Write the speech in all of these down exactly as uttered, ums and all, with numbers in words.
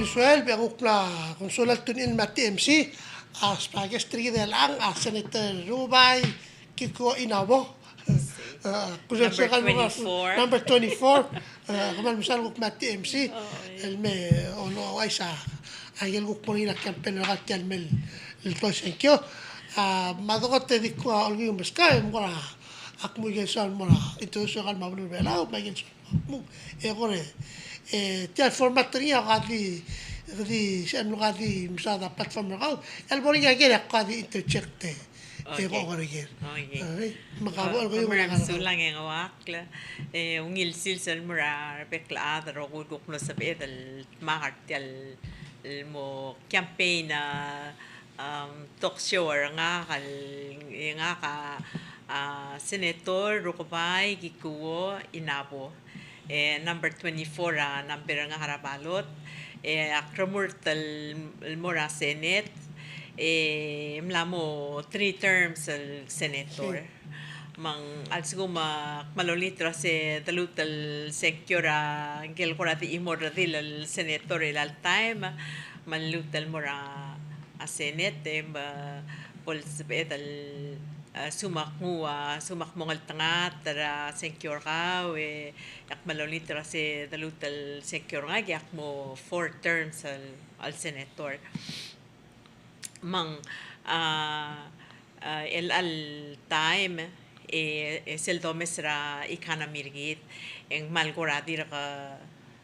Suelb, e kuk mla, kom sulang el tune in me a T M C, a special guest er kid er chelechang, a Senator Rukebai Kikuo Inabo. A, kuk sulang el number twenty-four. Number twenty-four. A, kmal mesaul el kuk me a T M C. El me, o, ouchais a, a ikel kuk mo er ngii a campaign er kau tia el mei el klou el sengkio. A, me a dekot e di kuk a olkiu meskau, e mo kora, ak mo ikel soal mo er a, introduce er kau el mo er a beluu er a Belau, me a ikel soal mo, e kora, e, tia el format er ngii a ka di, di, se el ka di mesaod a platform er kau, el bo er ngii a ker e ak di interject e, e bo er a ker. Okay. Me ka bo el kau. Mesulang e ng uaisei, e, ungil sils el mo er a rebek el chad el rokui el kuk mlo sebeched el dmak er tia el mo campaign a, um, talk show er ngak el, e ngak a, a, Senator Rukebai Kikuo Inabo. E, number twenty-four a number er ngak er a ballot. E, ak remurt el, el mo er a Senate. E, mla mo three terms el senator. Me ng a lsekum a kmal olengit er a se deluut el sengkio er a ngike el kora di chimo el redil el senator er chelecha el taem, me a lluut el mo er a Senate, e me bo lsebeched el, e, lsekum ak nguu, a, lsekum ak mo ngeltengat er a sengkio er kau, e ak kmal olengit er a se deluut el sengkio er ngak, e ak mo four terms el, el senator. Me ng, a, a, el, el taem, e, e sel domes er a economy er kid, e ng kmal kora dirk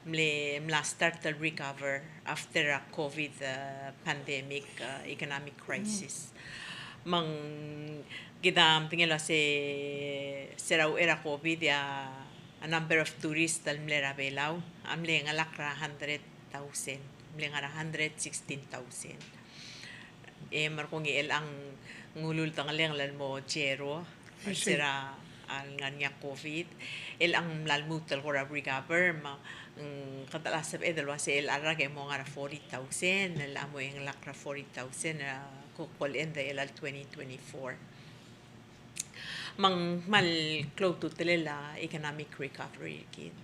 mle, mla start el recover after a COVID, a, pandemic, a, economic crisis. Me ng kid a medengei el uase se er a uchei er a COVID a, a number of tourist el mle er a Belau a mle chengelakl er a hundred thousand, mle ngar er a hundred sixteen thousand. E merekong e chelechang ng ululdengelengel el mo zero, se er a, a lengar er ngii a COVID. Chelechang ng mla lmuut el kora recover, me ng kede chelecha sebeched el uase chelecha el rak e mo ngar er a forty thousand, el mo chengelakl er a forty thousand, a, kuk bo el end er chelecha el twenty twenty-four. Me ng kmal klou a ultutelel a economic recovery er kid.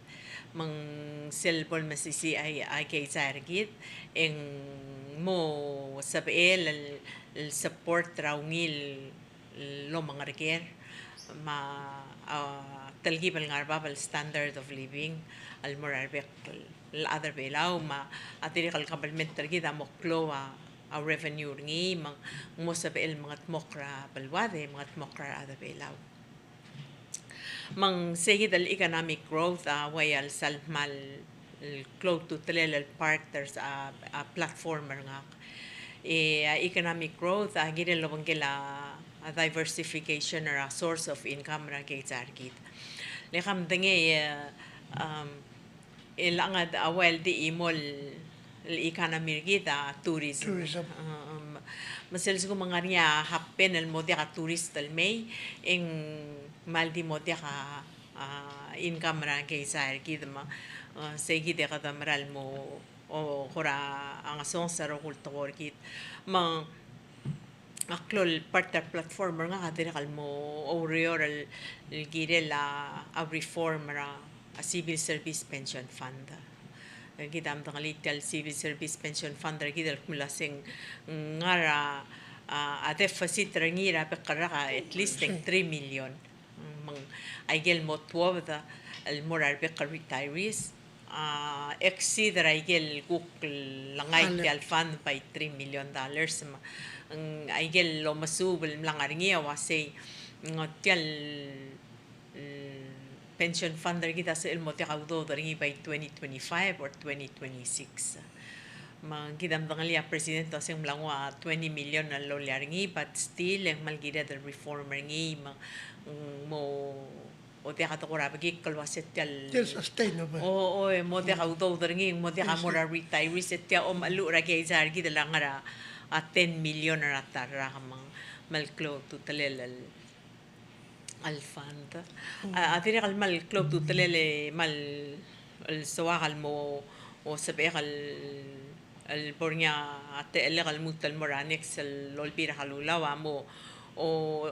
Me ng sel bo lemesisiich a, a keizai er kid, e ng mo sebechel el, el support er a ungil el omengerker, me a, a, telkib el ngar er bab el standard of living el mo er a rebek el chad er a Belau, me a dirrek el government er kid a mo klou a, a revenue er ngii, me ng mo sebechel el mengedmokl er a beluad e mengedmokl er a rechad er a Belau. Me ng sei kid el economic growth a uai a lsal kmal klou a ultutelel el part er a, a platform er ngak. E a economic growth a kirel el obengkel a, a diversification er a source of income er a keizai er kid. Le ke medengei, e, um, el ngar er a uai el di chimo el economy er kid a tourism. Tourism. Um, me sel lsekum ng ngar er ngii a happen el mo diak a tourist el mei, e ng kmal di mo diak a, a income er a keizai er kid me, e, sei kid e kede mera el mo, o, kora ngesonges a rokui el tekoi er kid. Me a klou el part er a platform er ngak a dirrek el mo oureor el, el kirel a, a reform er a, a civil service pension fund. E kid a medengelii tia el civil service pension fund er kid el kmo ua se ng ngar er a, a, a deficit er ngii er a bek el rak a at least ng three million. Me ng aike el mo tuobed el mo er a rebek el retirees a exceed er aike el kuk lengai tia el fund by three million dollars. Me ng aike el omesuub el mla ngar er ngii a ua sei ng tia el, mm, pension fund er kid a sebechel el mo diak a udoud er ngii by twenty twenty-five or twenty twenty-six. Me kid a medengelii a president a ua se ng mla nguu a twenty million el loia er ngii, but still e ng kmal kired el reform er ngii me ng mo, o diak a dekora bekikl el ua se tia el, tia el sustainable. O, o, e mo diak a udoud er ngii, mo diak a mo er a retirees, e tia omecheluch er a keizai er kid el ngar er a, a ten million er a ta el rak me ng kmal klou a ultutelel el el fund. A, a dirrek el kmal klou a ultutelel e kmal el soak el mo, o sebechek el, el bo er ngii a techellek el lmuut el mo er a next el Olbiil er a Kelulau a mo, o,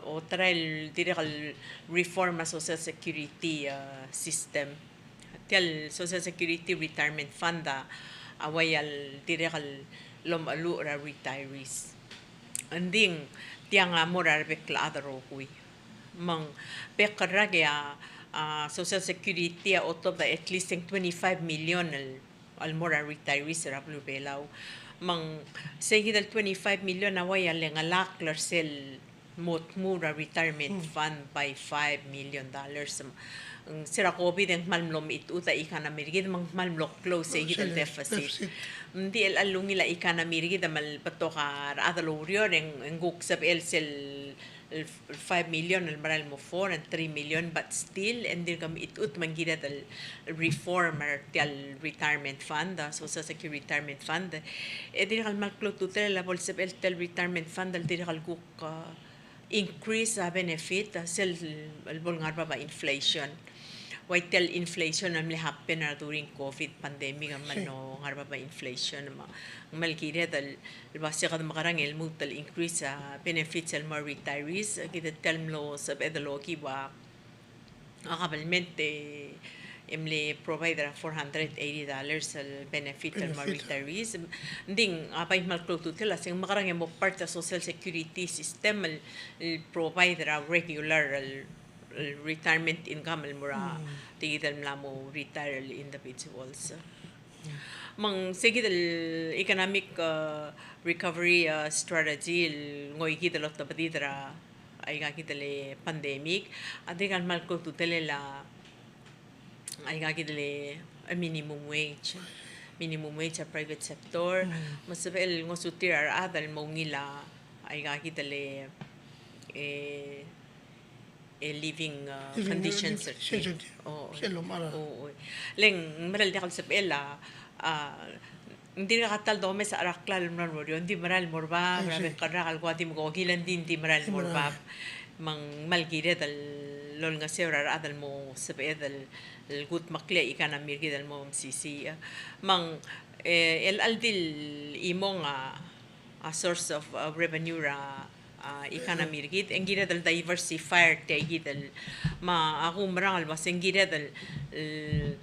o try el dirrek el reform a Social Security, a, system. Tia el Social Security Retirement Fund a, A uai el dirrek el omecheluch er a retirees. Ng di tiang a mo er a rebek el chad el rokui. Me ng bek el rak e a, a Social Security a otobed a at least ng twenty-five million el, el mo er a retirees er a beluu er a Belau. Me ng se kid el twenty-five million a uai a le ngelakl er sel mo tmuu er a retirement fund by five million dollars. Mm, se er a COVID e ng kmal mlo mechitechut a economy er kid me ng kmal mlo close se kid el deficit. Ng di el ungil a economy er kid me le betok a rechad el oureor e ng, e ng kuk sebechel sel, el five million el mera el mo four and three million, but still e ng dirk mechitechut me ng kired el reform er tia el retirement fund, a Social Security retirement fund. E dirrek el kmal klou a ultutelel a bo lsebechel tia el retirement fund el dirrek el kuk a increase a benefit, a sel el bo lengar er a bab a inflation. Uai tia el inflation el mle happen er a during COVID pandemic a mle ngar er a bab a inflation me ng mle kired el, el ua se kede mekerang e lmuut el increase a benefits el mo er a retirees, kid a tia el mlo sebeched el okiu a a government e mle provide er a four hundred eighty dollars el benefit el mo er a retirees. Ng di a bai kmal klou a ultutelel a se ng mekerang e mo part er a Social Security system el, el provide er a regular el, el retirement income el mo er a tia kid el mla mo retire el individuals. Me ng se kid el economic, uh, recovery, uh, strategy el ngoi kid el otobedid er a aika kid el pandemic, a dirk el kmal klou a ultutelel a aika kid el minimum wage, minimum wage er a private sector, me sebechel ngosuterir a rechad el mo ungil a aika kid el, e, e living, uh, conditions er tir. O, o. Le ng mera el diak el sebechel a, a, ng dirkak a ta el domes a cheral el mera el mo er eou, ng di mera el mo er bab, er a bek el rak el kuk di mekokil, ng di, ng di mera el mo er bab. Me ng kmal kired el olengeseu er a rechad el mo sebeched el, el kudmeklii a economy er kid el mo mesisiich. Me ng, e, el, el di el chimong a, a source of, uh, revenue er a, a economy er kid, e ng kired el diversify er tia kid el, me a kumerang el ua se ng kired el, el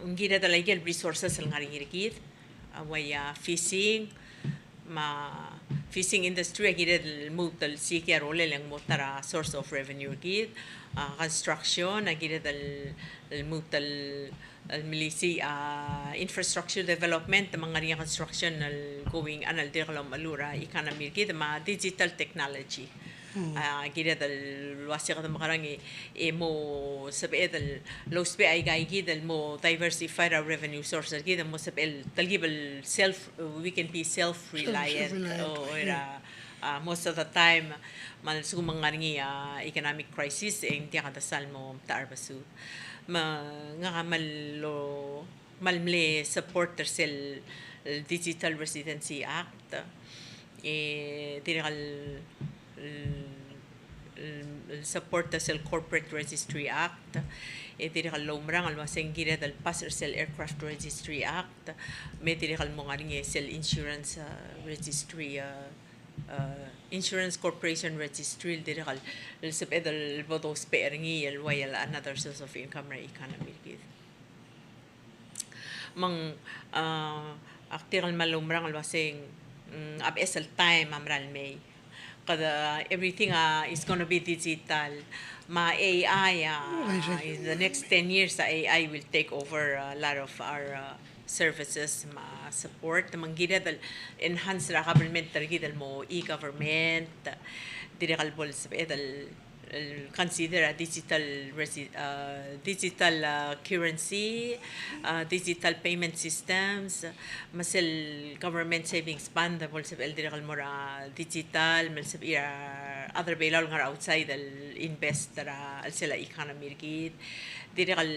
ng kired el aike el resources el ngar er ngii er kid, a uai a fishing, me a fishing industry a kired el lmuut el siik a rolel e ng mo ta er a source of revenue er kid, a construction a kired el, el lmuut el, el melisiich a infrastructure development, me ng ngar er ngii a construction el going on el dirk lomecheluch er a economy er kid, me a digital technology. A kired el ua se kede mekerang e, e mo sebeched el ousbech aika kid el mo diversify er a revenue source er kid, mo sebechel telkib el self, we can be self-reliant. Self-reliant, o, er a, a, most of the time, me a lsekum ng ngar er ngii a economic crisis, e ng diak a desal mo mtechar a besud. Me ngak a kmal lo kmal mle support er sel, el Digital Residency Act, e dirrek el, el, el, el support er sel Corporate Registry Act, e dirrek el oumerang el ua se ng kired el pass er sel Aircraft Registry Act, me dirrek el mo ngar er ngii sel Insurance, uh, Registry, uh, uh, Insurance Corporation Registry, el dirrek el, el sebeched el bo dousbech er ngii el uai el another source of income er a economy er kid. Me ng, a, ak dirrek el kmal oumerang el ua se ng, mm, a beches el taem a mera el mei. Kede, everything, a, is gonna be digital. Me a AI, a, in the next ten years, a, AI will take over a lot of our, a, services me a support. Me ng kired el enhance er a government er kid el mo e-government. Dirrek el bo lsebeched el el consider a digital resi-, uh, digital, uh, currency, uh, digital payment systems, me sel government savings bond, bo lsebechel dirrek el mo er a digital, me lsebechir a rechad er a Belau el ngar er a outside el invest er a, el sel economy er kid. Dirrek el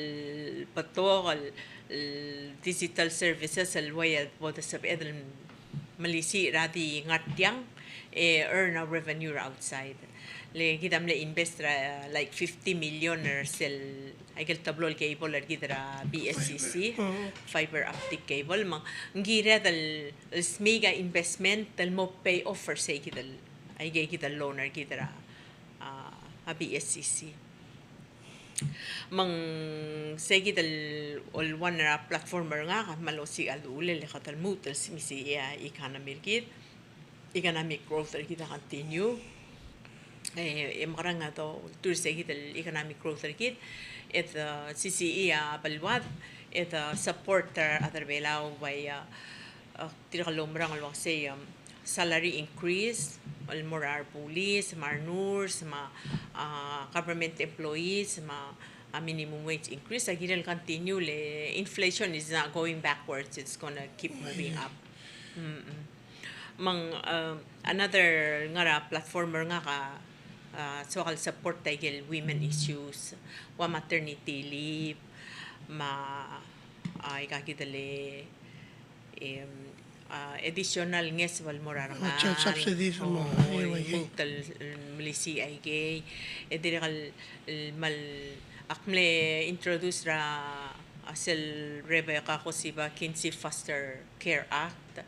betok el, el digital services el uai a bo de sebeched el melisiich er a di ngar tiang, e earn a revenue er a outside. Le kid a mle invest er a, like, fifty million er sel, aike el teblo el cable er kid er a B S C C, fiber optic cable, me ng kired el, el smiik a investment el mo pay off er sei kid el, aike kid el loan er kid er a, a, a B S C C. Me ng se kid el, el one er a platform er ngak a kmal osiik a uchul e le kede lmuut el smisichii a economy er kid, economic growth er kid a continue. E, e mekerang a do, dur se kid el economic growth er kid, e de sisichii a beluad, e de support er a rechad er Belau by, a, a, tirke el oumerang el uaisei, um, salary increase el mo er a re police, me a re nurse, me a, a, government employees, me a, a, minimum wage increase, a kirel continue le inflation is not going backwards, it's gonna keep moving up. Mm-mm. Me ng, uh, another ngar er a platform er ngak a, uh, soak el support a ikel women issues, ua maternity leave, me a, uh, aika kid el, em, uh, additional ngeseb el mo er a rengalek, child subsidies, o, mo, o, e, e, lmuut el, el melisiich a ikei, e dirrek el, el mal, ak mle introduce er a, a sel Rebecca Kosiba Kinsey Foster Care Act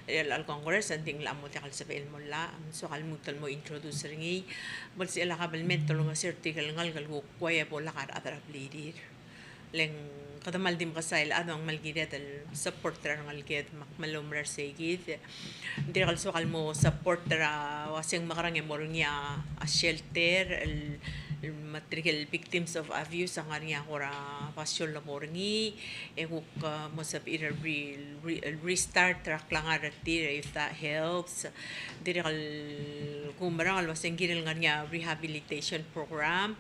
er a Congress, ng di ng locha mo diak el sebechel el mo llach, ng soak el lmuut el mo introduce er ngii, bo lsebechel a kabelment el olengeseu er tirke el ngalek el kuk ua e bo lak a rechad er a blirir. Le ng kede mal di mekesai el chad me ng kmal kired el support er a rengeleked, me ak kmal oumerang er sei kid. Ng dirrek el soak el mo support er a uaisei ng mekerang e mo er ngii a, a shelter, el, el me tirke el victims of abuse a ngar er ngii a kora basio el mo er ngii, e kuk, uh, mo sebechir el re-, re-, el restart er a klengar er tir, if that helps. Ng dirrek el kumerang el uaisei ng kirel ngar er ngii a rehabilitation program,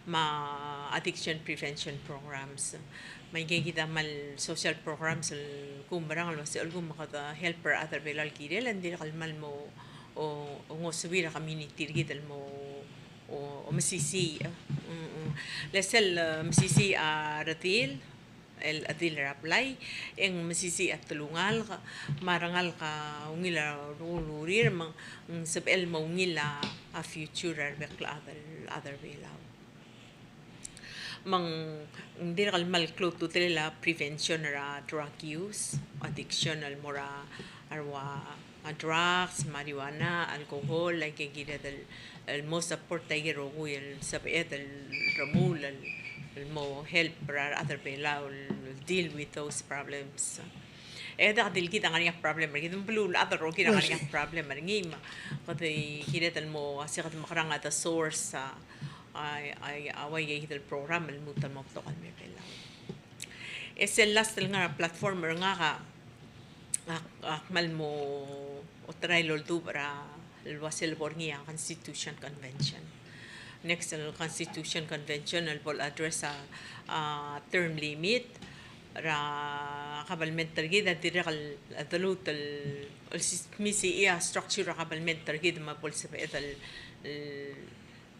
me a addiction prevention programs. Me aike kid a kmal social programs el kumerang el uaisei a lsekum kede help er a rechad er Belau el kirel, e ng dirrek el kmal mo, o, ngosuir a community er kid el mo, o, omesisiich. Mm, mm. Le sel, e, mesisiich a redil, el chedil er a blai, e ng mesisiich a telungalek, me a rengalek a ungil a rokui el ureor, me ng sebechel el mo ungil a, a future er a rebek el chad el, chad er Belau. Me ng dirrek el kmal klou a ultutelel a prevention er a drug use, addiction el mo er a, a rua, a drugs, marijuana, alcohol, aike kired el, el mo support aike el rokui el sebeched el remuul el, el mo help er a rechad er Belau el deal with those problems. E diak di kid a ngar er ngii a problem er kid, me a beluulechad el rokir a ngar er ngii a problem er ngii, me kede kired el mo, a se kede mekerang a the source, a, a, a, a uaike kid el program el lmuut el mo betok el mei er Belau. E sel last el ngar er a platform er ngak a, a, a kmal mo otrai el oldubech er a el uaisei el bo er ngii a Constitution Convention. Next el Constitution Convention el bo el address a, a term limit er a kabelment er kid, a dirrek el, a deluut el, el sis-, mesisiich a structure er a kabelment er kid me bo el sebeched el, el,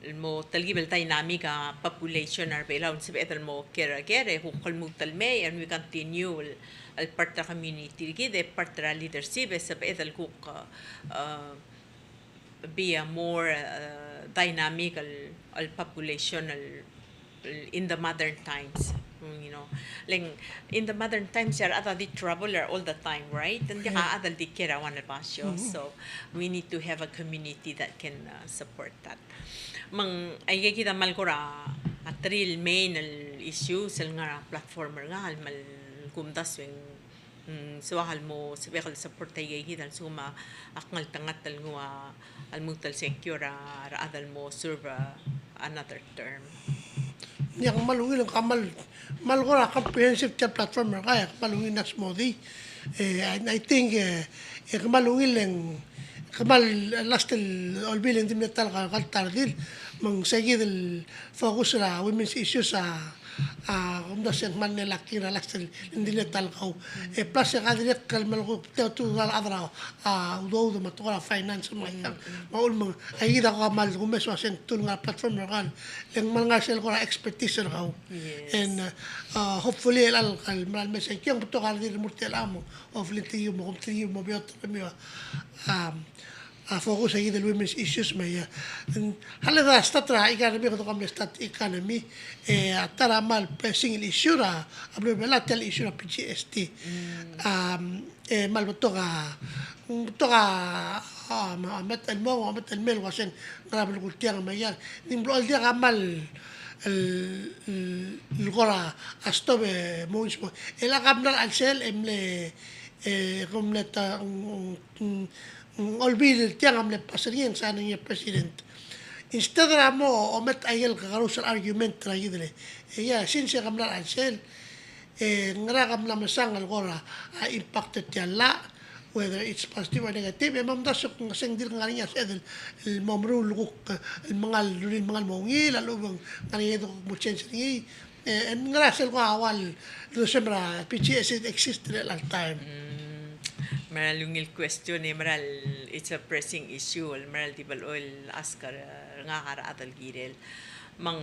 el mo telkib el dynamic a population er a Belau, el sebeched el mo ker a ker, e kuk lmuut el mei, and we continue el, el part er a community er kid, e part er a leadership, e sebeched el kuk, uh, uh, be a more, uh, dynamic el, el population el, el in the modern times, mm, you know. Le ng in the modern times, a rechad a di traveler all the time, right? Ng diak a chad el di ker a one el basio. So we need to have a community that can, uh, support that. Me ng aike kid a kmal kora a three el main el issues el ngar er a platform er ngak el kmal kumdasu e ng Mm, soak el mo sebechek el support aike kid a lsekum a kngeltengat el nguu a lmuut el sengkio er a rechad el mo serve, uh, another term. Ng kmal ungil, ng kmal, kmal kora comprehensive tia el platform er kau, e kmal ungil el smodii. E, I, I think, e, e kmal ungil e ng kmal last el olbiil e ng di mle ta el kau el ta el redil, me ng se kid el focus er a women's issues a a, kumdasu e ng kmal mle lacking er a last el, ng di mle ta el kau. E plus e ka dirrek el kmal kuk tia a tekoi el chad er a, a, udoud me a tekoi er a finance me a, me a uchul me ng, aika kid a kmal kumes el uasei ng tia el ngar er a platform er kau, le ng kmal ngar er sel kora expertise er kau. Yes. And, uh, uh, hopefully el, el, el mera el mei sengkio e ng betok a redil el mo er tia el chad me, hopefully tirke el mo, tirke el mo beot er kemiu a, um, a focus er kid el women's issues me a. Ng, a le de start er a economy, kede kmal start economy, e a ta er a kmal pressing el issue er a, a beluu er a Belau, tia el issue er a P G S T. Mm. Um, e kmal betok a, betok a, a, me a, met el mo, met el mei el uasei ng ngera belkul tiang me a, ng di mlo diak a kmal, el, el, el kora stob e mo, mo. E lak a mla er a chelsel e mle, e, kom mle ta, ng, ng, ng olbiil er tiang a mle pass er ngii e ng sign er ngii a president. Instead er a mo omes a ikel kakerous el argument er a kid el, e, ia, since e ke mla er a chelsel, e, ngera ke mla mesang el kora, a, impact er tia el llach, whether it's positive or negative, e me mdasu e ng se ng dirk ngar er ngii a sebeched el, el mo meruul el kuk, el mengal, rullii el mengal mo ungil, a lechub e ng ngar er ngii a kuk mo change er ngii, e, e ngera sel kora ua el, el dosem er a PGST exist er chelecha el time. Mm, mera el ungil question, e mera el, it's a pressing issue, el mera el di blechoel el ask er ngak a rechad el kirel. Me ng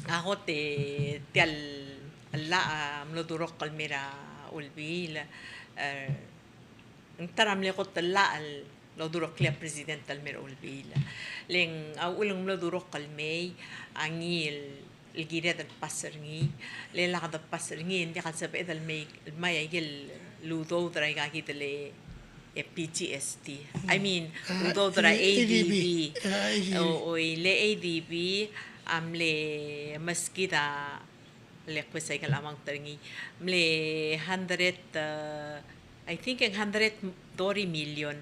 A kot e tia el llach a mlo durokl el mei er a Olbiil, e, ng ta er a mle kot el llach el lodureklii a president el mei er a Olbiil. Le ng a uchul e ng mlo durokl el mei, a ngii el, el kired el pass er ngii, le lak de pass er ngii, e ng diak el sebeched el mei, el mei a ikel udoud er aika kid el e PGST. I mean, a, udoud er a ADB. ADB. A, ADB. O, o, le ADB a mle meskid a, le kues a ikel amount er ngii. Mle hundred, a, I think ng hundred thirty million.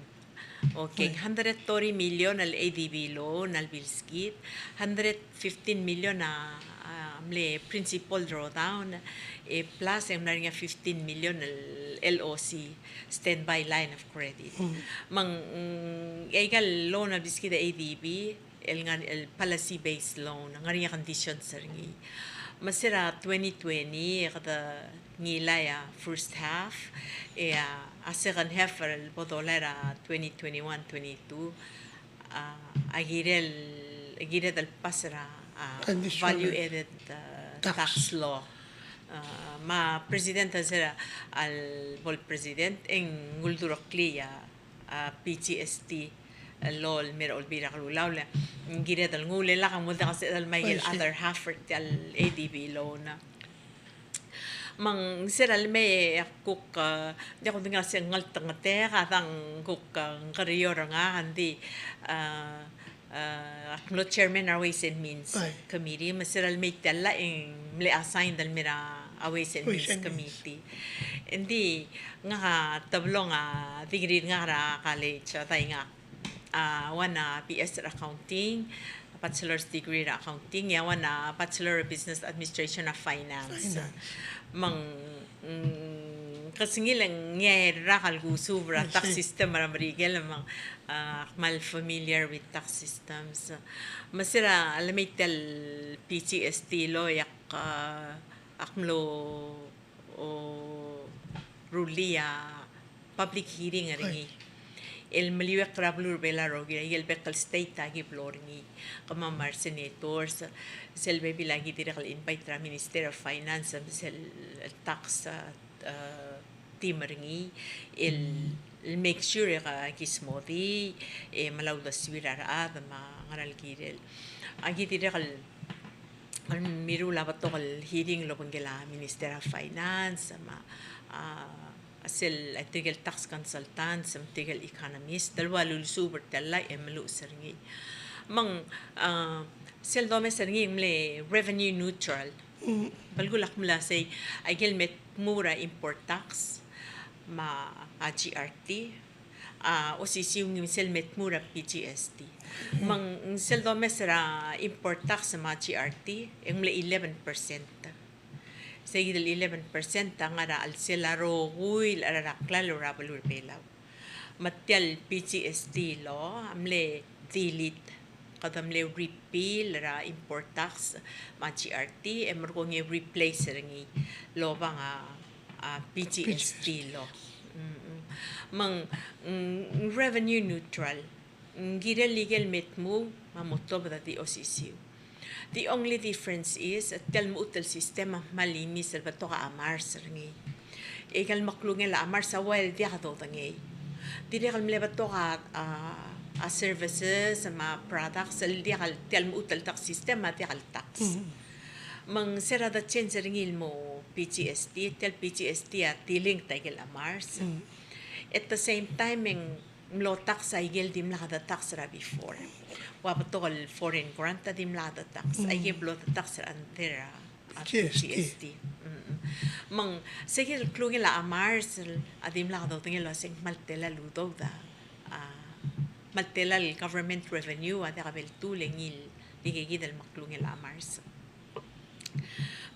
Okay, hundred thirty million el ADB loan el bilskid, hundred fifteen million a, a mle principal drawdown, e plus e ng mla er ngii a fifteen million el LOC, standby line of credit. Me ng, mm, e aika el loan a bilskid a ADB, el ngar, el policy based loan, ngar er ngii a conditions er ngii. Me se er a twenty twenty, e kede ngilai a first half, e a, a second half el bo dolai er a twenty twenty-one twenty-two, a, a kirel, a kired el pass er a, a, conditional value added, a, tax. Tax law. A, me a president a se er a, el bo el president, e ng uldureklii a, a, PGST el loan el mei er a Olbiil er a Kelulau, le ng kired el nguu, le lak a mo diak a sebeched el mei el other half er tia el ADB loan. Me ng se er a lemei e ak kuk, a, diak kudengei el se ng ngeltengetek, a dang kuk, a, ngerior er ngak, ng di, a, a, ak mlo chairman er a Ways and Means Committee, me se er a lemei tia el llach e ng mle assigned el mei er a Ways and Means Committee. Ng di ngak a teblong a degree er ngak er a college, a dai ngak a, one a BS er a accounting, bachelor's degree er a accounting, e a one a Bachelor of Business Administration er a finance. Finance. Me ng, mm, kesengil e ng ngar er a rak el kusuub er a tax system er a Merikel, me ng, a, kmal familiar with tax systems. Me se er a lemei tia el PGST law e ak, a, ak mlo o rullii a public hearing er ngii. El meliuekl er a beluu er a Belau el rokir, a ikel bek el state a ki blo er ngii. Kemam a re senators, sel bebil a ki dirrek el invite er a Minister of Finance, me sel tax, a, a, team er ngii, el, el make sure e aki smodii, e melai a uldesuir a rechad, me a ngera el kirel. A ki dirrek el el mirruul a betok el hearing el obengkel a Minister of Finance, me a, a, sel, a, tirke el tax consultants, me tirke el economist, el ua lulsuub er tia el llach e meluches er ngii. Me ng, a, sel domes er ngii ng mle revenue neutral. Belkul a kmo sei, a ikel me tmuu er a import tax, me a, a, GRT, a, osisiu ngii me sel me tmuu er a PGST. Me ng sel domes er a import tax me a GRT, e ng mle eleven percent. Sei kid el eleven percent a ngar er a chelsel a rokui el cherar a klalo er a beluu er a Belau. Me tia el PGST law a mle delete, kede mle repeal er a import tax me a GRT, e merekong e replace er ngii el obang a, a, PGST law. Mm, mm. Me ng, mm, revenue neutral. Ng kirel ikel me tmuu me a mo tuobed a di osisiu. The only difference is, tia el mechut el system a kmal imis el betok a chemars er ngii. E ikel meklungel a chemars a ua el diak dodengei. Dirrek el mle betok a, a, a services me a products el diak el, tia el mechut el tax system a diak el tax. Me ng se er a de change er ngii el mo PGST, tia el PGST a delinked a ikel chemars. At the same time, e ng mlo tax a ikel dimlak a de tax er a before. Ua betok el foreign grant a dimlak a de tax. Mm. Aike el blo de tax er a under a, a G S T. G S T. Mm. Me ng seikid el klungel a mars a dimlak a dodengei el uaseng kmal tela el udoud a, a, kmal tela el government revenue a diak a beltuu le ngii el dikekid el meklungel a mars.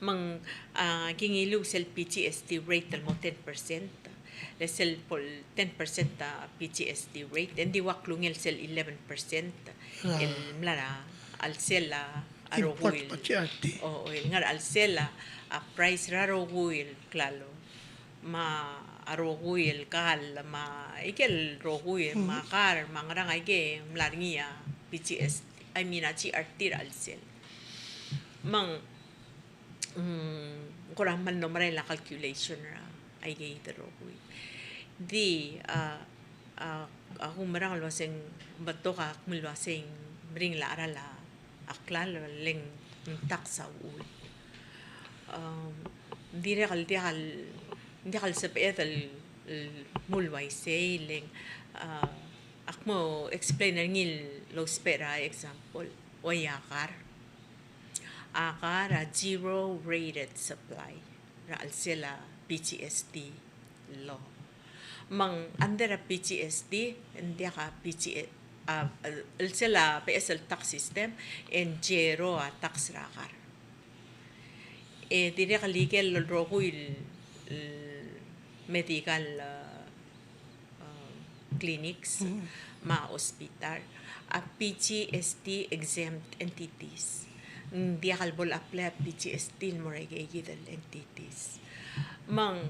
Me ng, a, ki ngiluu sel P G S T rate el mo ten percent, le sel bo el ten percent a P G S T rate, e ng di ua klungel sel eleven percent el mla er a chelsel a rokui el, o, el ngar er a chelsel a price er a rokui el klalo, me a rokui el kall, me aike el rokui, me a kar, me a ngerang, aike ng mla er ngii a P G S T, I mean, a G R T er a chelsel. Me ng, mm, ng kora kmal mlo merael a calculation er a, aike el rokui. Di, a, a, a kumerang el uaseng betok a kmo el uaseng meringel a cheral a klalo le ng tax a uchul. Um, dirrek el diak el, diak el sebeched el, el mle uaisei le ng, a, ak mo explain er ngii el ousbech er a example. Ua a kar. A kar a zero rated supply er a chelsel a P G S T law. Me ng under a P G S T, ng diak a P G, a, a, chelsel a beches el tax system, e ng zero a tax er a kar. E dirrek el ikel rokui el, el medical, a, a, clinics, mm, me a hospital, a P G S T exempt entities. Ng diak el bo le apply a P G S T el mo er a ikeikid el entities. Me ng,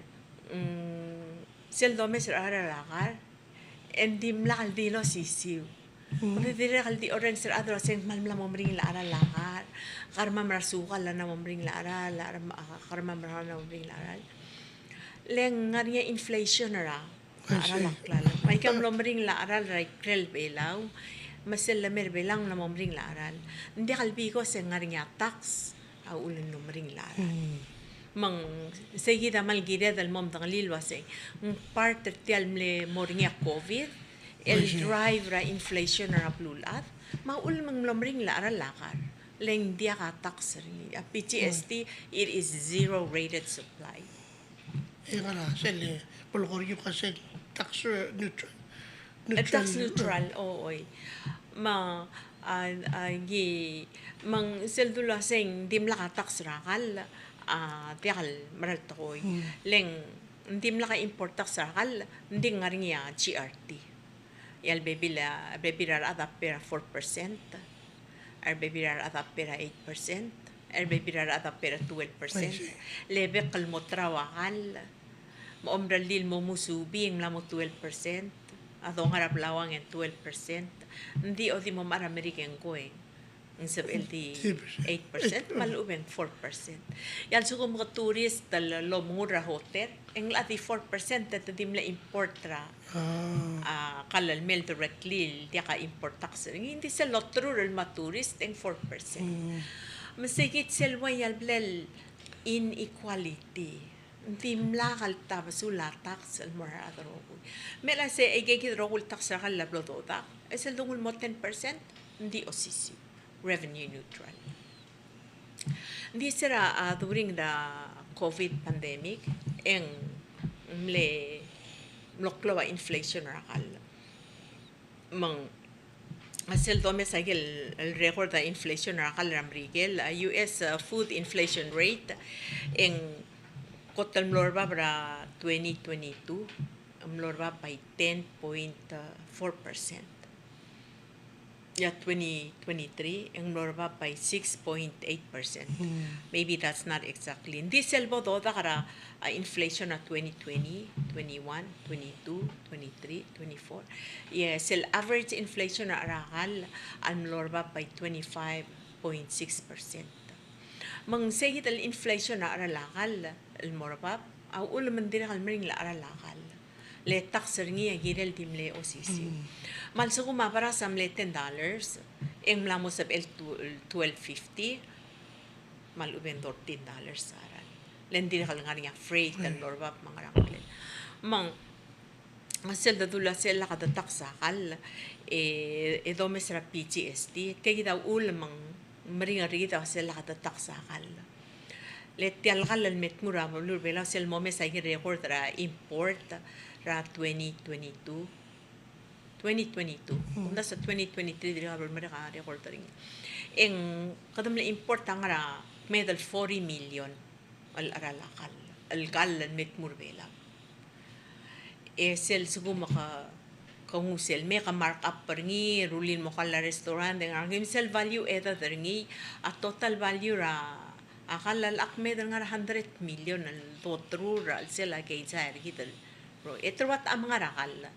mm, sel domes er a cheral a kar, e ng dimlak el di losisiu. Mm. Ng di dirrek el di orrenges er a chad el uaseng kmal mla mo meringel a cheral a kar, kar me a mera el sukal a mla mo meringel a cheral, a kar me a mera el mla mo meringel a cheral. Le ng ngar er ngii a inflation er a, a cheral a klalo. Me aika mlo meringel a cheral er a ikrel Belau, me sel lemei er Belau a mla mo meringel a cheral. Ng diak el because e ng ngar er ngii a tax a uchul e ng mlo meringel a cheral. Mm. Me ng seikid a kmal kired el mo medengelii el uaseng ng part er tia el mle mo er ngii a COVID el drive er a inflation er a beluulechad, me a uchul me ng mlo meringel a cheral a kar. Le ng diak a tax er ngii. A P G S T, it is zero rated supply. E ngar er a sel, e, bo le kora ua sel tax, e, neutral. E, tax neutral, o, oi. Me a, a, a, ngii, me ng sel dulu a uaseng dimlak a tax er a kall, a, diak el mera el tekoi. Mm. Le ng dimlak a import tax er a kall, ng di ngar er ngii a G R T. E a lebebil, a, bebil er a rechad a pay er a four percent. A rebebil er a rechad a pay er a eight percent. A rebebil er a rechad a pay er a twelve percent. I see. Le bek el mo terau a kall, me a omerellel el mo musubii e ng mla mo twelve percent. A dongar a blauang e ng twelve percent. Ng di a di mo mechar a Merikel e ng ko e ng sebechel di eight percent, me a lechub e ng four percent. E a lsekum ke tourist el lomengur er a hotel, e ng locha di four percent e te di mle import er a, a, kall el mei directly, el diak a import tax er ngii. Ng di sel loterur el mo tourist e ng four percent. Mm. Me seikid sel ua ia el blal inequality. Ng dimlak el tabesul a tax el mo er a rechad el rokui. Me a lsei e ikakid el rokui el tax er a kall a blo dodak, e sel donguu el mo ten percent, ng di osisiu, revenue neutral. Ng di se er a, a, during the COVID pandemic, e ng mle, mlo klou a inflation er a kall. Me ng, a, sel domes a ikel, el record a inflation er a kall er a Merikel, a, U S, a, food inflation rate, e ng kot el mlo er bab er a twenty twenty-two, mlo er bab by ten point four percent. E a twenty twenty-three, e ng mlo er bab by six point eight percent. Hmm. Maybe that's not exactly. Ng di sel bo dodak er a, a, inflation er a twenty twenty, twenty-one, twenty-two, twenty-three, twenty-four. E sel average inflation er a kall a mlo er bab by twenty-five point six percent. Me ng seikid el inflation er a cheral a kall el mo er bab, a uchul me ng dirrek el meringel a cheral a kall. Le tax er ngii a kirel di mle osisiu. Mm. Me a lsekum a beras a mle ten dollars, e ng mla mo sebechel tw-, twelve fifty, me a lechub e ng thirteen dollars a cheral. Le ng dirrek el ngar er ngii a freight el mo er bab me a ngerang. Me ng sel de dulu a sel lak de tax a kall, e, e domes er a P G S T, tia kid a uchul me ng meringel er kid a sel lak de tax a kall. Le tia el kall el me tmuu er a beluu er a Belau sel momes a ikel record er a import er a twenty twenty-two. Twenty twenty-two. Kumdasu a twenty twenty-three dirrek el merek a record er ngii. E ng kede mle import a ngar er a kmeed el forty million el cheral a kall, el kall el me tmuu er a Belau. E sel lsekum ke, ke nguu sel me ke mark up er ngii, rullii el mo kall er a restaurant, e ngar er ngii sel value added er ngii, a total value er a, a kall a locha kmeed el ngar er a hundred million el doterur er a chelsel a keizai er kid el. E te ua te menga er a kall.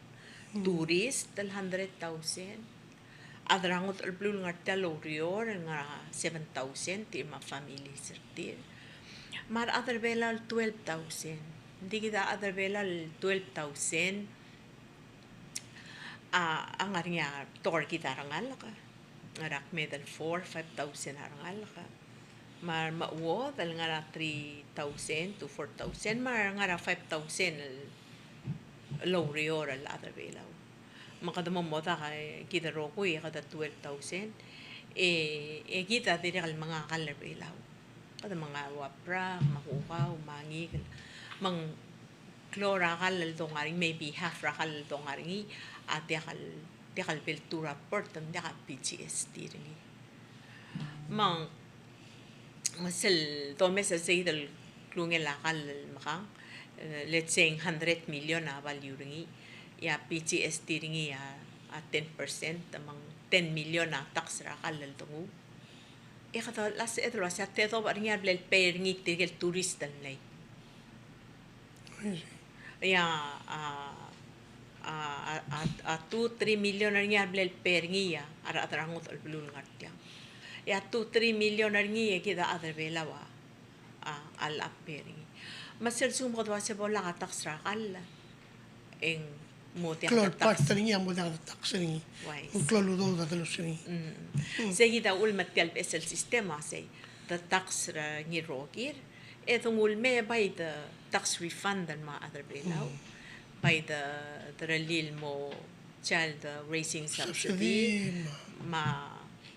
Tourist el hundred thousand. A chad er a ngodech el beluu el ngar tia el oureor el ngar er a seven thousand, tir me a families er tir. Me a rechad er a Belau el twelve thousand. Ng di kid a chad er a Belau el twelve thousand a, a ngar er ngii a betok er kid a rengalek. Ngar er a kmeed el four, five thousand a rengalek. Me a remechuodel ngar er a three thousand to four thousand, me a ngar er a five thousand el, el oureor el chad er a Belau. Me kede mo modak, e, kid el rokui, e kede twelve thousand. E, e kid a dirrek el menga a kall er a Belau. Kede menga ua brak, me a kukau, me a ngikel. Me ng klou er a kall el dongar er ngii, maybe half er a kall el dongar er ngii, a diak el, diak el bla ltuu er a port, me ng diak a P G S T er ngii. Me ng, me sel domes a sei el klungel a kall el mekang, e, let's say hundred million a value er ngii, e a P G S T er ngii a, a ten percent, me ng ten million a tax er a kall el denguu. E kede last el uase a tedobech er ngii a bla lepay er ngii tirke el tourist el mlei. Ia, a, a, a, a, a two, three million er ngii a bla lepay er ngii a, a rechad er a ngodech el beluu el ngar tiang. Ia two, three million er ngii e kid a chad er a Belau a, a, a locha pay er ngii. Me sel lsekum kede uase bo lak a tax er a kall, e ng mo diak a tax. Klou el part er ngii a mo diak a tax er ngii. Ng klou el udoud a delues er ngii. Mm. Sei kid a uchul me tia el beches el system a sei. De tax er ngii el rokir, e de nguu el mei by the tax refund el mo er a chad er a Belau, by the, the rellii el mo child, uh, raising subsidy, me a,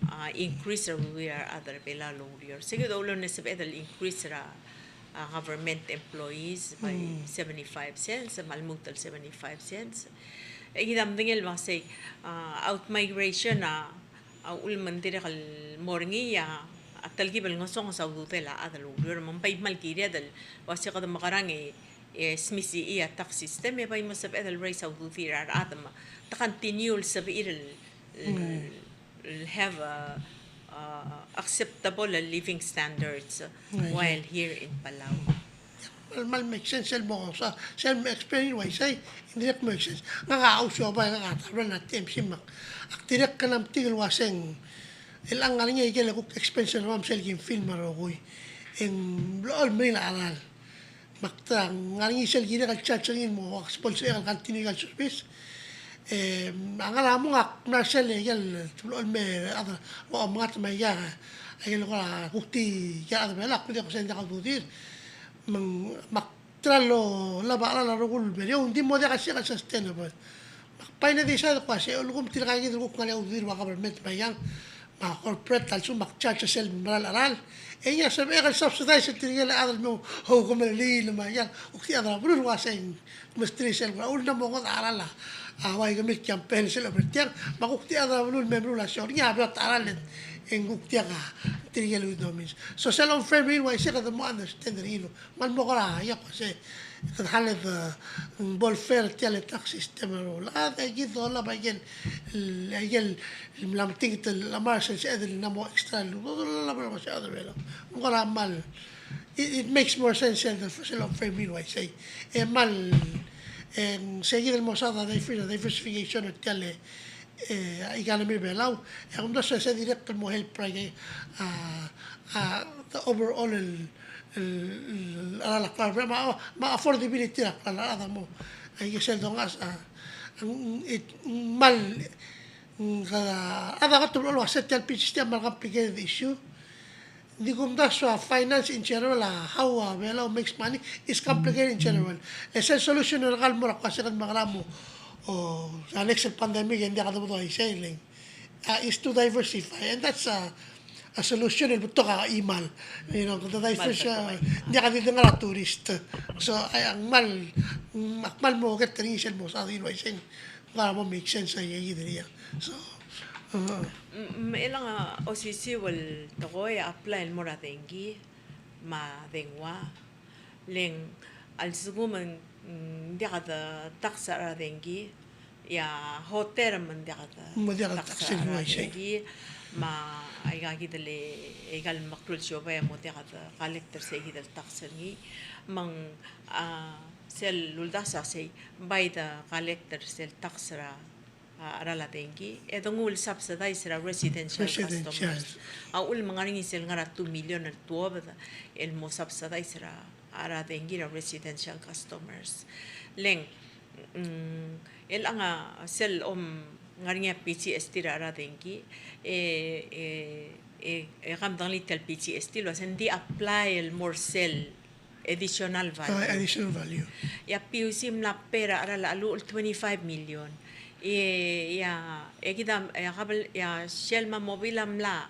uh, increase er a ududir a rechad er a Belau el oureor. Sei kid a uchul e ng sebeched el increase er a, uh, government employees by seventy-five cents, me a lmuut el seventy-five cents. E kid a medengei el uasei, uh, outmigration a, a uchul me ng dirrek el mo er ngii a, a telkib el ngesonges a ududel a chad el oureor, me ng bai kmal kired el uase kede mekerang e, e smisichii a tax system, e bai mo sebeched el raise a ududir a rechad me te continue el sebechir el, el, el have a, a acceptable living standards while here in Palau. Kmal, kmal make sense el mo, sa, sel mo explain el uaisei, ng dirrek el make sense. Ngak a ousiobai, ngak a tabel a T M C me ak dirrek el kmal metik el uaseng, el ngar er ngii a ikel kuk expense er kemam sel kim fill me a rokui. E ng blechoel meringel a cheral. Me ak ta, ngar er ngii sel kirek el charge er ngii el mo, ak sponsor el continue el service. E, a ngar er a mong ak mla er sel ikel, te blechoel mei a chad, o, mengat me aika, aike el kora kuk di, aika el chad er a Belau, ak kuk di ko send a ududir. Me ng, me ak ta el olab a cheral a rokui el mei er eou, ng di mo diak a sel sustainable. Me ak bai decide el kmo a sei, a lsekum tirka kid el kuk ngar er ngii a ududir er a government me aikang, me a corporate a lsekum ak charge sel mera el cheral, e ngii a sebechek el subsidize er tirke el chad el mo oukemeldiil me aikang, kuk di chad er a beluu el uasei ng mesterir sel kora uchul me ng mo ngodech a cheral a, a, ua ikemel campaign sel oba er tiang, me kuk di chad er a beluu el me meruul a show er ngii a beot a cheral e ng kuk diak a tirke el withdraw means. So sel omframe er ngii el uaisei kede mo understand er ngii el kmal mo kora, ia ko se, kede kmal, e, bo el fair tia el tax system el rokui. A, e kid a olab a ikel, el, ikel, el mla metik el chemar sel sebeched el mla mo extra el, el, el, el, el, el, el, el, el, kora kmal, it, it makes more sense el, el, sel omframe er ngii el uaisei. E kmal, e, sei kid el mo saod a diver-, diversification er tia el, e, economy er a Belau, e a kumdasu e sei dirrek el mo help er a, a, a, the overall el, el, el, a, a, a, me a, me a affordability er a, a, a, a, mo, a, aike sel dongasech, a, ng, it, ng kmal, ng, a, a, a, a, te blechoel uase tia el P G S T a kmal complicated issue. Di kumdasu a finance in general, a how a Belau makes money is complicated in general. E sel solution er kau el mo er a kuk se kid me a kora mo, o, a next el pandemic e ng diak a debedii a isei, a, is to diversify, and that's a, a solution el betok a chimal. You know, kede diversify, ng diak a di dengar a tourist. So, a kmal, a kmal mo get er ngii sel mo sa di uaisei. Ng kora mo make sense a ikakid er ngii. So, uh, me, me chelechang a osisiu el tekoi a apply el mo er a dengki me a dengua. Le ng a lsekum ng diak de tax er a dengki, e a hotel me ng diak de tax er a dengki, me aika kid el, aika el meklou el siobai a mo diak de collect er seikid el tax er ngii, me ng, a, sel uldasu a sei, bai de collect er sel tax er a a cheral a dengki, e de nguu el subsidize er a residential customers. A uchul me ng ngar er ngii sel ngar er a two million el tuobed el mo subsidize er a, er a dengki er a residential customers. Le ng, mm, chelechang a sel om ngar er ngii a P G S T er a, er a dengki, e, e, e, e kom dengelii tia el P G S T el uase ng di apply el mo er sel additional value. A, additional value. E a P U C a mla pay er a cheral a cheluch el twenty-five million. E, e a, e kid a, e a kabel, e a Shell me a Mobil a mla,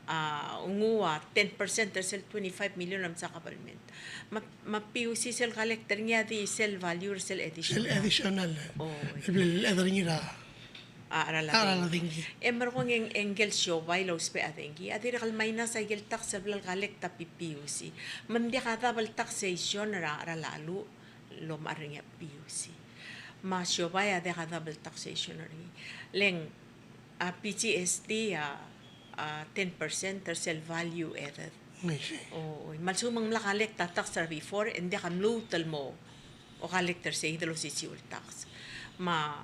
a, nguu a ten percent er sel twenty-five million el msa kabelment. Me a, me a P U C sel collect er ngii a di sel value er sel additional. Sel additional. O, e. El, el, el er ngii er a a cheral a dengki. E merekong e ng, e ngike el siobai el ousbech a dengki a dirrek el minus aike el tax el bla lecollect a P P U C. Me ng diak a double taxation er a cheral a cheluch el omechar er ngii a P U C. Me a siobai a diak a double taxation er ngii. Le ng a P G S T a, a ten percent er sel value added. I see. O, me a lsekum ng mla collect a tax er a before, e ng diak a mluut el mo collect er seikid el osisiu el tax. Me a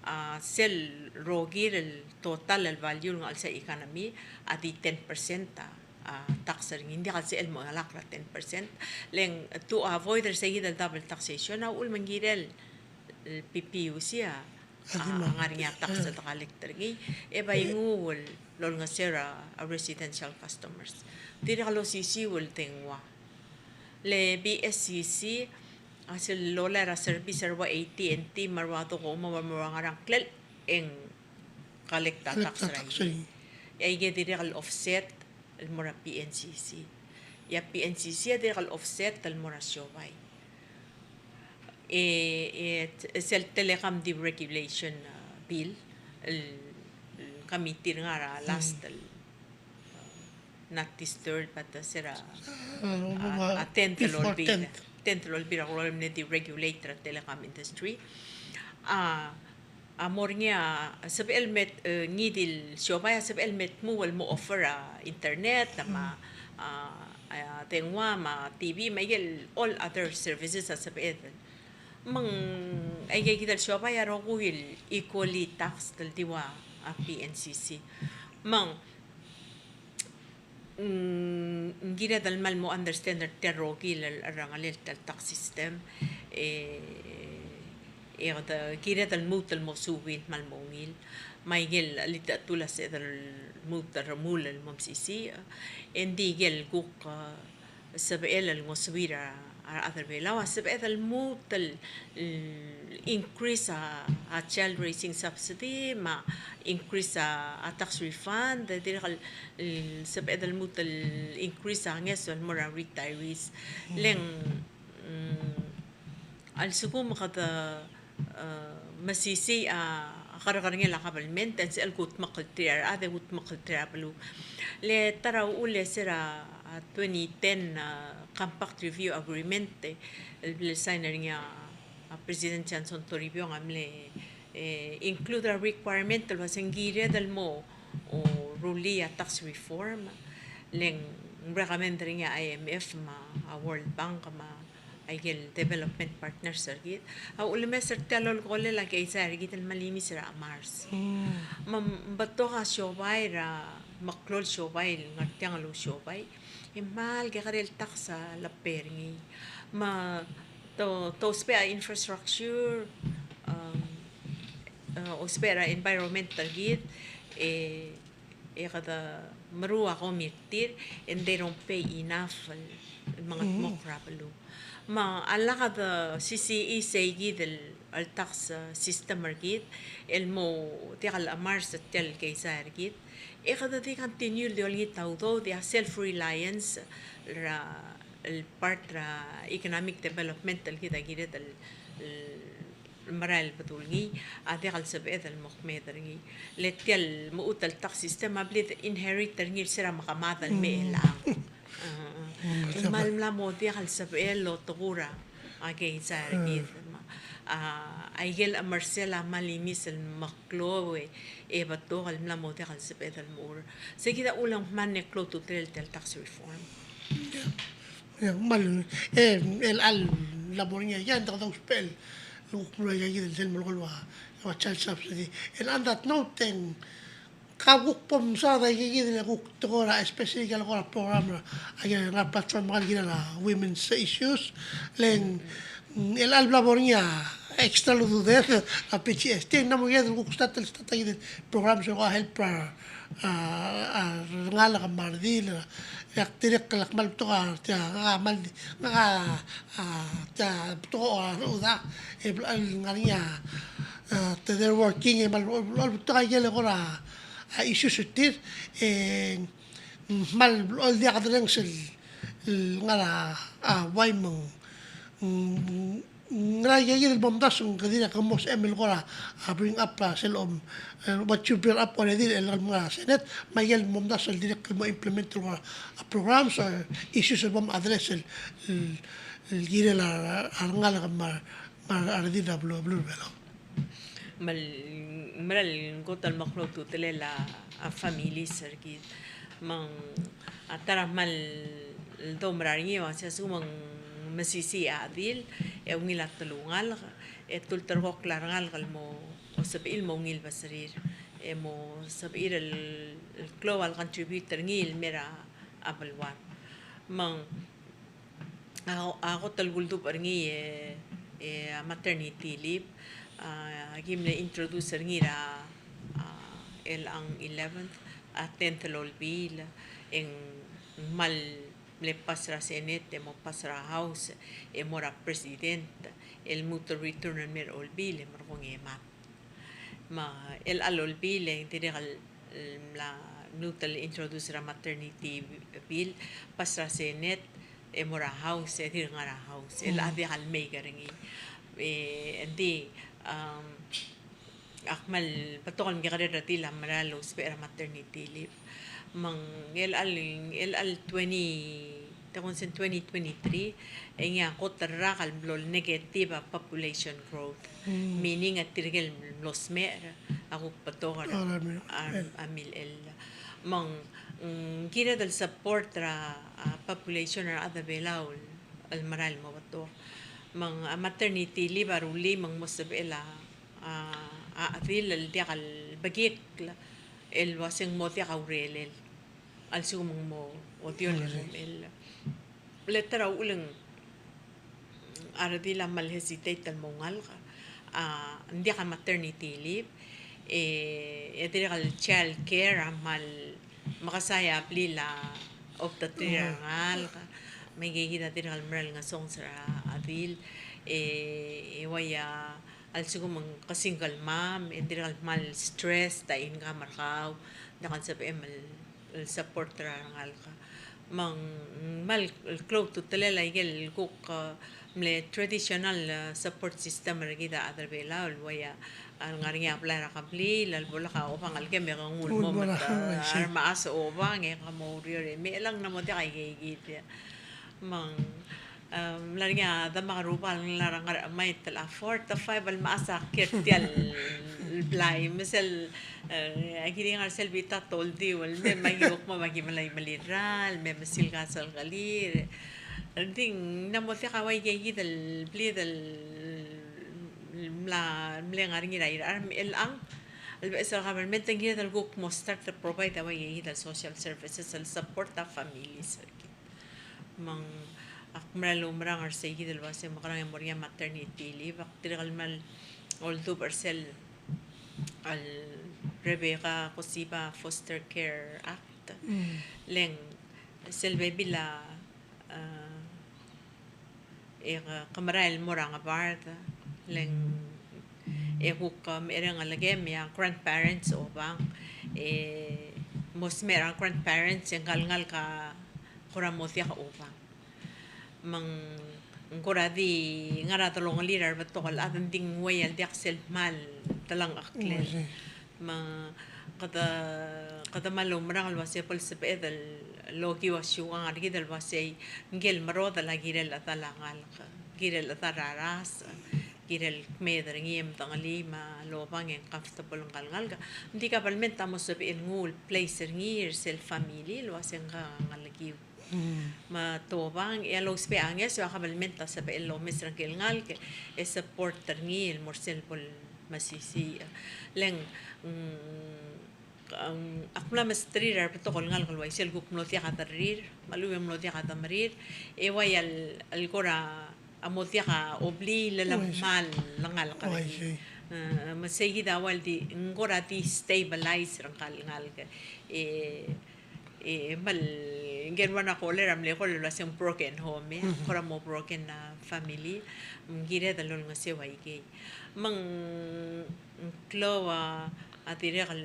a, sel rokir el total el value el ngar er a chelsel a economy a di ten percent a, a, tax er ngii, ng diak el sebechel el mo chelakl er a ten percent. Le ng to avoid er seikid el double taxation a uchul me ng kirel el P P U C a, a, a ngar er ngii a tax el collect er ngii, e bai nguu el olengeseu er a, a residential customers. Dirrek el osisiu el dengua. Le B S C C a sel lolai er a service er a ua A T and T me a ua Docomo me a ua ngerang, klel e ng collect a tax er a, e aike dirrek el offset el mo er a P N C C. E a P N C C a dirrek el offset el mo er a siobai. E, e, e sel telecom deregulation, a, bill el, el committee er ngii er a last el, a, not this third, but, a, se er a, a, a, tenth el Olbiil. Tenth el Olbiil er a rolel el mle deregulate er a telecom industry. A, a mo er ngii a sebechel el me, e, ngii di el siobai a sebechel el me tmuu el mo offer a internet, me a, a, a dengua, me a T V, me aike el all other services a sebechel. Me ng aike kid el siobai a rokui el equally taxed el di ua a P N C C. Me ng, mm, ng kired el kmal mo understand er tia el rokui el, el cherrengelel tia el tax system, e, e kede kired el lmuut el mo suub el kmal mo ungil. Me aike el chelitechetul a sebeched el lmuut el remuul el mo mesisiich, e ng di aike el kuk, a, sebechel el ngosuir a, a rechad er a Belau a sebeched el lmuut el, el increase a, a child raising subsidy, me a increase a, a tax refund, e dirrek el, el sebeched el lmuut el increase a ngeso el mo er a retirees. Le ng, mm, a lsekum kede, e, mesisiich a, a kerrekerngel a kabelment, e ng sebechel el kudmeklterir a rechad e kudmeklterir a beluu. Le ta er a uchul e se er a, a, twenty ten, a, Compact Review Agreement, e, el bla lesign er ngii a, a President Johnson Toribiong a mle, e, include er a requirement el uase ng kired el mo, o, rullii a tax reform, le ng recommend er ngii a I M F me a World Bank me a aike el development partners er kid a ulemes er tia el olekolel a keizai er kid el mle miss er a Mars. Mm. Me ng betok a siobai er a meklou el siobai el ngar tiang el ousiobai, e kmal kekerei el tax a lepei er ngii. Me te, te ousbech a infrastructure, um, e, ousbech er a environment er kid, e, e kede meruul a komi er tir, and they don't pay enough el, el mengedmokl er a beluu. Me a lak de sisichii sei kid el, el tax, eh, system er kid, el mo diak el chemars er tia el keizai er kid. E kede di continue el di olengit a udoud, e a self-reliance er a, el part er a economic development el kid a kired el, el merael el bedul ngii, a diak el sebeched el mo kmeed er ngii. Le tia el mechut el tax system a blid inherit er ngii er se er a mekemad el mei el ang. Me a mla mo diak el sebechel el otekur a keizai er kid. Me a, a ikel chemersel a mla mimis el meklou e, e betok el mla mo diak el sebeched el mo er. Sei kid a uchul me ng mle klou a ultutelel tia el tax reform. Ia, kmal, e, el chelecha el mo er ngii a, ia, ng diak dousbech el kuk mlo er aika kid el sel mo er a, a child subsidy. And on that note, e ng, ka kuk bo msaod aika kid el kuk tekoi er a, especially aika el kora program er a, aika el ngar er a platform er kid el women's issues, le ng, el chelecha el bla mo er ngii a extra el ududed er a P G S T, e ng mla mo er kid el kuk start el, start aika kid el program er a help er a a, a rengalek me a redil, e ak dirrek el kmal betok a, tia, ngak a kmal, ngak a, a, tia, betok a rechad, e blechoel ngar er ngii a, a, te, they're working, e kmal, blechoel betok a ikel kora, a, issues er tir, e kmal blechoel diak derrenges el, el ngar er a, a, bai me ng, mm, ngera aika kid el bo mdasu, ng ke dirrek el mo sebechem el kora, a, bring up, a, sel om, e, what you bring up already el, el ngar er a Senate, me aike el bo mdasu el dirrek el mo implement el kora, a, programs or issues el bo m address el, el, el kirel a, a rengalek me a, me a redil er a beluu, beluu er a Belau. Me ng mera el kot el meklou a ultutelel a, a families er kid. Me ng a ta er a kmal doumera er ngii, a uaisei a lsekum ng mesisiich a chedil, e ungil a telungalek, e te ulterekokl a rengalek el mo, mo sebechir el mo ungil beserir, e mo sebechir el, el klou a le contribute er ngii el mei er a beluad. Me ng a, a kot el kuldubech er ngii e, e a maternity leave, a, aki mle introduce er ngii er a, a, el ang eleventh, a tenth el olbiil, e ng kmal mle pass er a Senate, e mo pass er a House, e mo er a President, el lmuut el return el mei er a olbiil, e merekong e mad. Me a chelecha el olbiil e ng dirrek el, el mla lmuut el introduce er a maternity bill, pass er a Senate, e mo er a House, e dirk ngar er a House. E a diak el mei er ngii. E, ng di, um, ak kmal betok el mekekerei el redil a mera el ousbech er a maternity leave. Me ng chelecha el, chelecha el twenty, te kuk se ng twenty twenty-three, e ngii a kot el rak el mlo negative a population growth. Mm. Meaning a tirke el mlo smecher a kuk betok er a, a, a milechell. Me ng, mm, kired el support er a, a, population er a rechad er a Belau el merael el mo betok. Me ng, a, maternity leave a rullii me ng mo sebechel a, a, a chedil el diak el bekikl el uase ng mo diak a urerel. A lsekum ng mo odiol el mo mechell. Le ta er a uchul e ng a redil a kmal hesitate el mo oungalek, a, ng diak a maternity leave, e, e dirrek el child care a kmal mekesai a blil a obengterir a rengalek, me aika kid a dirrek el mera el ngesonges er a redil, e, e uai a a lsekum ng ke single mom, e ng dirrek el kmal stress a income er kau, ng diak el sebechem el, el support er a rengalek. Me ng kmal klou a ultutelel a ikel kuk, a, mle traditional, a, support system er kid a rechad er a Belau, el uai a, a lengar er ngii a blai er a kebliil, el bo lak a obang el kem e ke nguu el mo, nguu el mo met, a, a remechas a obang, e ke mo oureor, e me chelechang ng mo diak a ikei kid. Me ng, em, mla er ngii a demak er a Rubak el ngar er a Ngerchemai el afford a five el mechas a kiei er tia el blai. Me sel, e, aki di ngar er sel bita toldiu el mei me aki kuk mo me aki melai melirall, me mesil gas el kelir. Ng di ng mo diak a ua ikei kid el blid el mla, mle ngar er ngii er a irechar me chelechang el beches el government ng kired el kuk mo start to provide a ua ikei kid el social services el support a families. Me ng ak mera el oumerang er sei kid el uase mekerang e mo er ngii a maternity leave, ak dirrek el mla oldubech er sel, el Rebecca Koshiba Foster Care Act, Mm. Le ng sel bebil a, a, e ke, ke merael el mo er a Ngebard, le ng e kuk, um, e ng ngelekem e a grandparents a obang, e mo smecher a grandparents e ngka el ngalek a kora mo diak a obang. Me ng kora di ngar er a delongelir a rebetok el chad, ng di ng uai el diak sel kmal delengcheklir. Oh, I see. Me kede, kede kmal oumerang el uasei bo lsebeched el okiu a siukang er kid el uasei ngike el merodel a kirel chedal a ngalek, kirel chedal a rasech, kirel kmeed er ngii e medengelii me a lobang e ng comfortable ngka el ngalek. Ng di kabelment a mo sebechel nguu el place er ngii er sel family el uasei ngka a ngelekiu. Mm. Me te obang, e a lousbech a ngeso e a kabelment a sebechel el omes er ngike el ngalek e support er ngii el mo er sel bo el mesisiich. Le ng, mm, ak mla mesterir a rebetok el ngalek el uaisei el kuk mlo diak a derrir, me a lechub e ng mlo diak a demerir, e uai el, el kora a mo diak a obliil el kmal lengalek er ngii. Oh, I see. Eh, me sei kid a uai el di, ng kora destabilize er ngka el ngalek. E, e, me ng, ngike el ua a call er a mle call el uasei ng broken home, e. Mhm. Kora mo broken a family, ng kired el olengeseu aikei. Me ng klou a, a dirrek el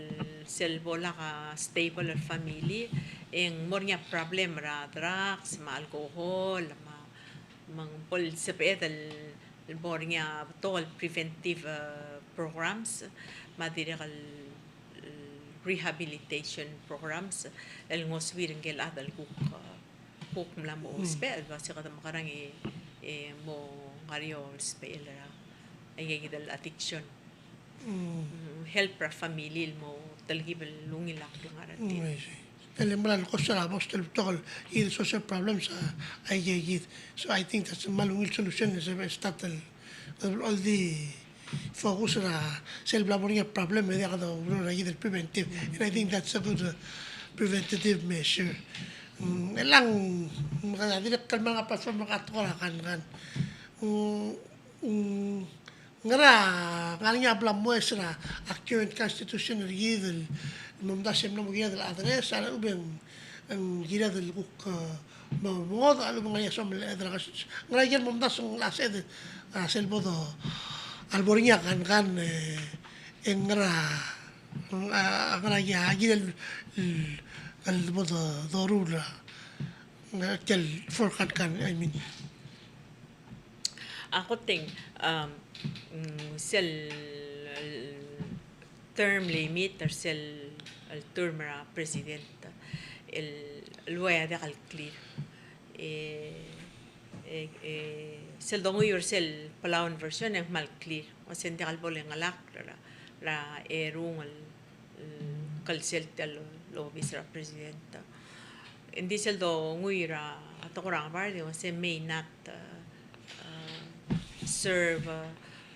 sel bo lak a stable el family, e ng mo er ngii a problem er a drugs, me a alcohol, me a, me ng bo lsebeched el, el bo er ngii a betok el preventive, eh, programs, me a dirrek el, el rehabilitation programs, el ngosuir ngike el chad el kuk, eh, kuk mla mo ousbech, el uasei kede mekerang e, e mo ngar er eou el ousbech el er a, aikakid el addiction. Mm. Mm, help er a family el mo telkib el ungil a klengar er tir. Mm, I see. El mera el kos er a bo el betok el social problems a, aikakid. So I think that's a kmal ungil solution, is a start el, el di focus er a sel bla bo er ngii a problem, e diak de oureor er aikid el preventive. And I think that's a good, uh, preventative measure. Mm, e le ng, mm, a dirrek el kmal perform er a tekoi er a kankan. Mm, mm, Ngera, ngar er ngii a bla mo er a current constitution er kid el momdasu e mla mo kired el address, a lechub e ng, ng kired el kuk, eh, mo, mo ngodech a lechub e ng ngar er ngii a soam el chelechang er a constitution. Ngera ikel momdasu el sebeched, a, sel bo do, a lebo er ngii a kankan, e, e ngera, a, ngera ia, kirel, el, el bo do, doruul a, ngera ikel four kankan, I mean. A kot e ng, um, mm, sel, el term limit er sel, el term er a president, el, el uai a diak el clear. E, e, e, sel donguiu er sel Palauan version e ng kmal clear. Uasei ng diak el bo lengelakl er a, er a erung el el klsel tia el obis er a president. Ng di sel donguiu er a tekoi er a ngebard e ng uasei may not, uh, uh, serve, uh,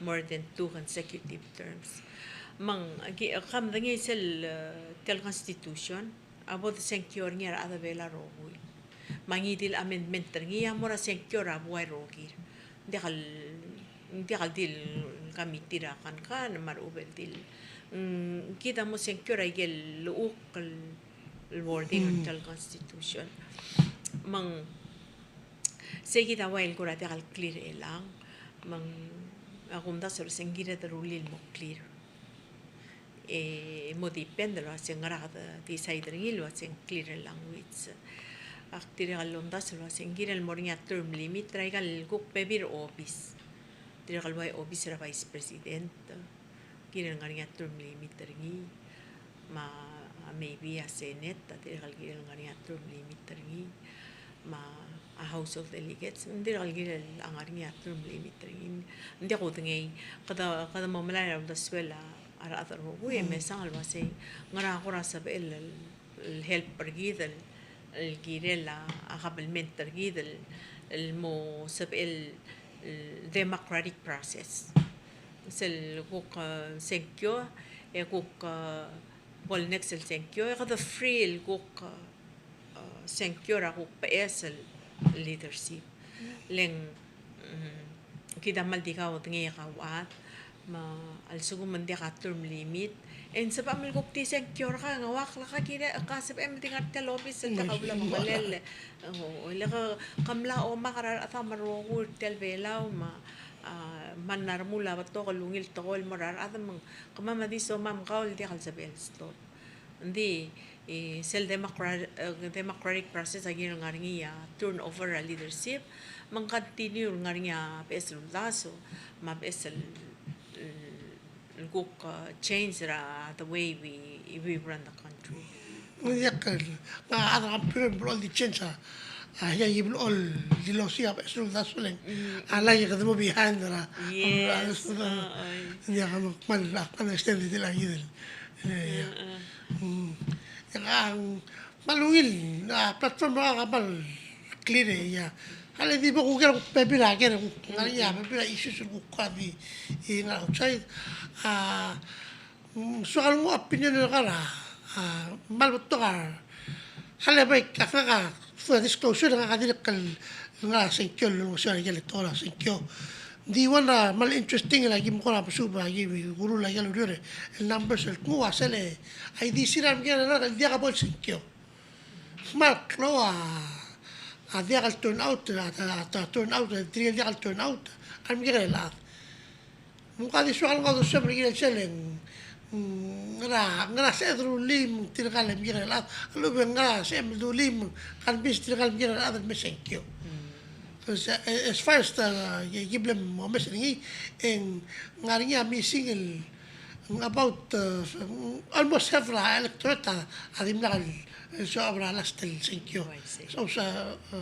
more than two consecutive terms. Me ng, ki, ke medengei sel, uh, tia el constitution, a bo de sengkio er ngii a rechad er a Belau el rokui. Me a ngii di el amendment er ngii a mo er a sengkio er a buai el rokir. Ng diak el, ng diak el di el committee er a kankan, me a lechub e di el, mm, kid a mo sengkio er a ikel llechukl el, el wording er tia el constitution. Me ng, sei kid a uai el kora diak el clear er chelechang, me ng, a kumdasu el uasei ng kired el rullii el mo clear. E mo depend el uasei ngera kede decide er ngii el uasei ng clear el language. Ak dirrek el omdasu el uasei ng kirel mo er ngii a term limit er aika el kuk bebil er a obis. Dirrek el ua obis er a vice president, kirel ngar er ngii a term limit er ngii. Me a, maybe a Senate, a dirrek el kirel ngar er ngii a term limit er ngii. Me a House of Delegates, ng dirrek el kirel a ngar er ngii a term limit er ngii. Ng diak kudengei, kede, kede mo melai er a uldesuel a a rechad el rokui, e mesang el uasei ngera kora sebechel el, el help er kid el, el kirel a, a kabelment er kid el, el mo sebechel el democratic process. Sel kuk, eh, sengkio, e kuk, eh, bo el next el sengkio, e kede free el kuk, eh, eh, sengkio er a kuk beches el leadership. Le ng, mm, kid a kmal di kaudengei a kauchad, me a lsekum ng diak a term limit, E ng sebechem el kuk di sengkio er kau, ng ua klekakid e ke sebechem el di ngar er tia el obis el diak a ulebengelel. O, e le ke, ke mla omak er a rechad me a rokui er tia el Belau me a, a, me ng mla remuul a betok el ungil tekoi el mo er a rechad me ng kemam a di somam kau el diak el sebechel el stop. Ng di, e, sel democra-, e, democratic process a kirel ngar er ngii a turnover er a leadership, me ng continue el ngar er ngii a beches el uldasu, me a beches el, el el kuk, uh, change er a the way we, we run the country. Ng diak el, ng a chad er a computer el blechoel di change a, a, ia, ia blechoel di losiik a beches el uldasu e le ng, a, lak e kede mo behind er a, yes, a, a, a, ng diak a kmal, a, kmal extended el a kid el, e, ia. Mm. Ia, a, ng kmal ungil, a, platform er ngak a kmal clear e, ia. A le di bo kuk er a kuk bebil a ker, kuk ngar er ngii a bebil a issues el kuk kora di, e, ngar er a outside. A, mm, soak el nguu a opinion er kau er a, a, kmal betok a, a le bai, a, ngak a full disclosure, ngak a dirrek el ngar er a sengkio el olengeseu er a ikel tekoi er a sengkio. Ng di one er a kmal interesting el aki mekora mesuub er a ki, kuruul a ikel ureor el numbers el knguu a sel, a, I D C er a remekekerei el chad el diak bo el sengkio. Kmal klou a, a diak el turnout, a, a, a turnout, tirke el diak el turnout a remekekerei el chad. Me ng kuk di soak el ngodech el soam er kid el sel, mm, ngera, ngera sebeched el rullii me tirka el remekekerei el chad, a lechub e ngera sebechem el dullii me convince tirka el remekekerei el chad el me sengkio. Because, uh, as far as the, uh, ki bla mo omes er ngii, e ng ngar er ngii a missing el, about, uh, almost half er a electorate a, a dimlak el, el show up er a last el sengkio. Oh, I see. So, so, uh,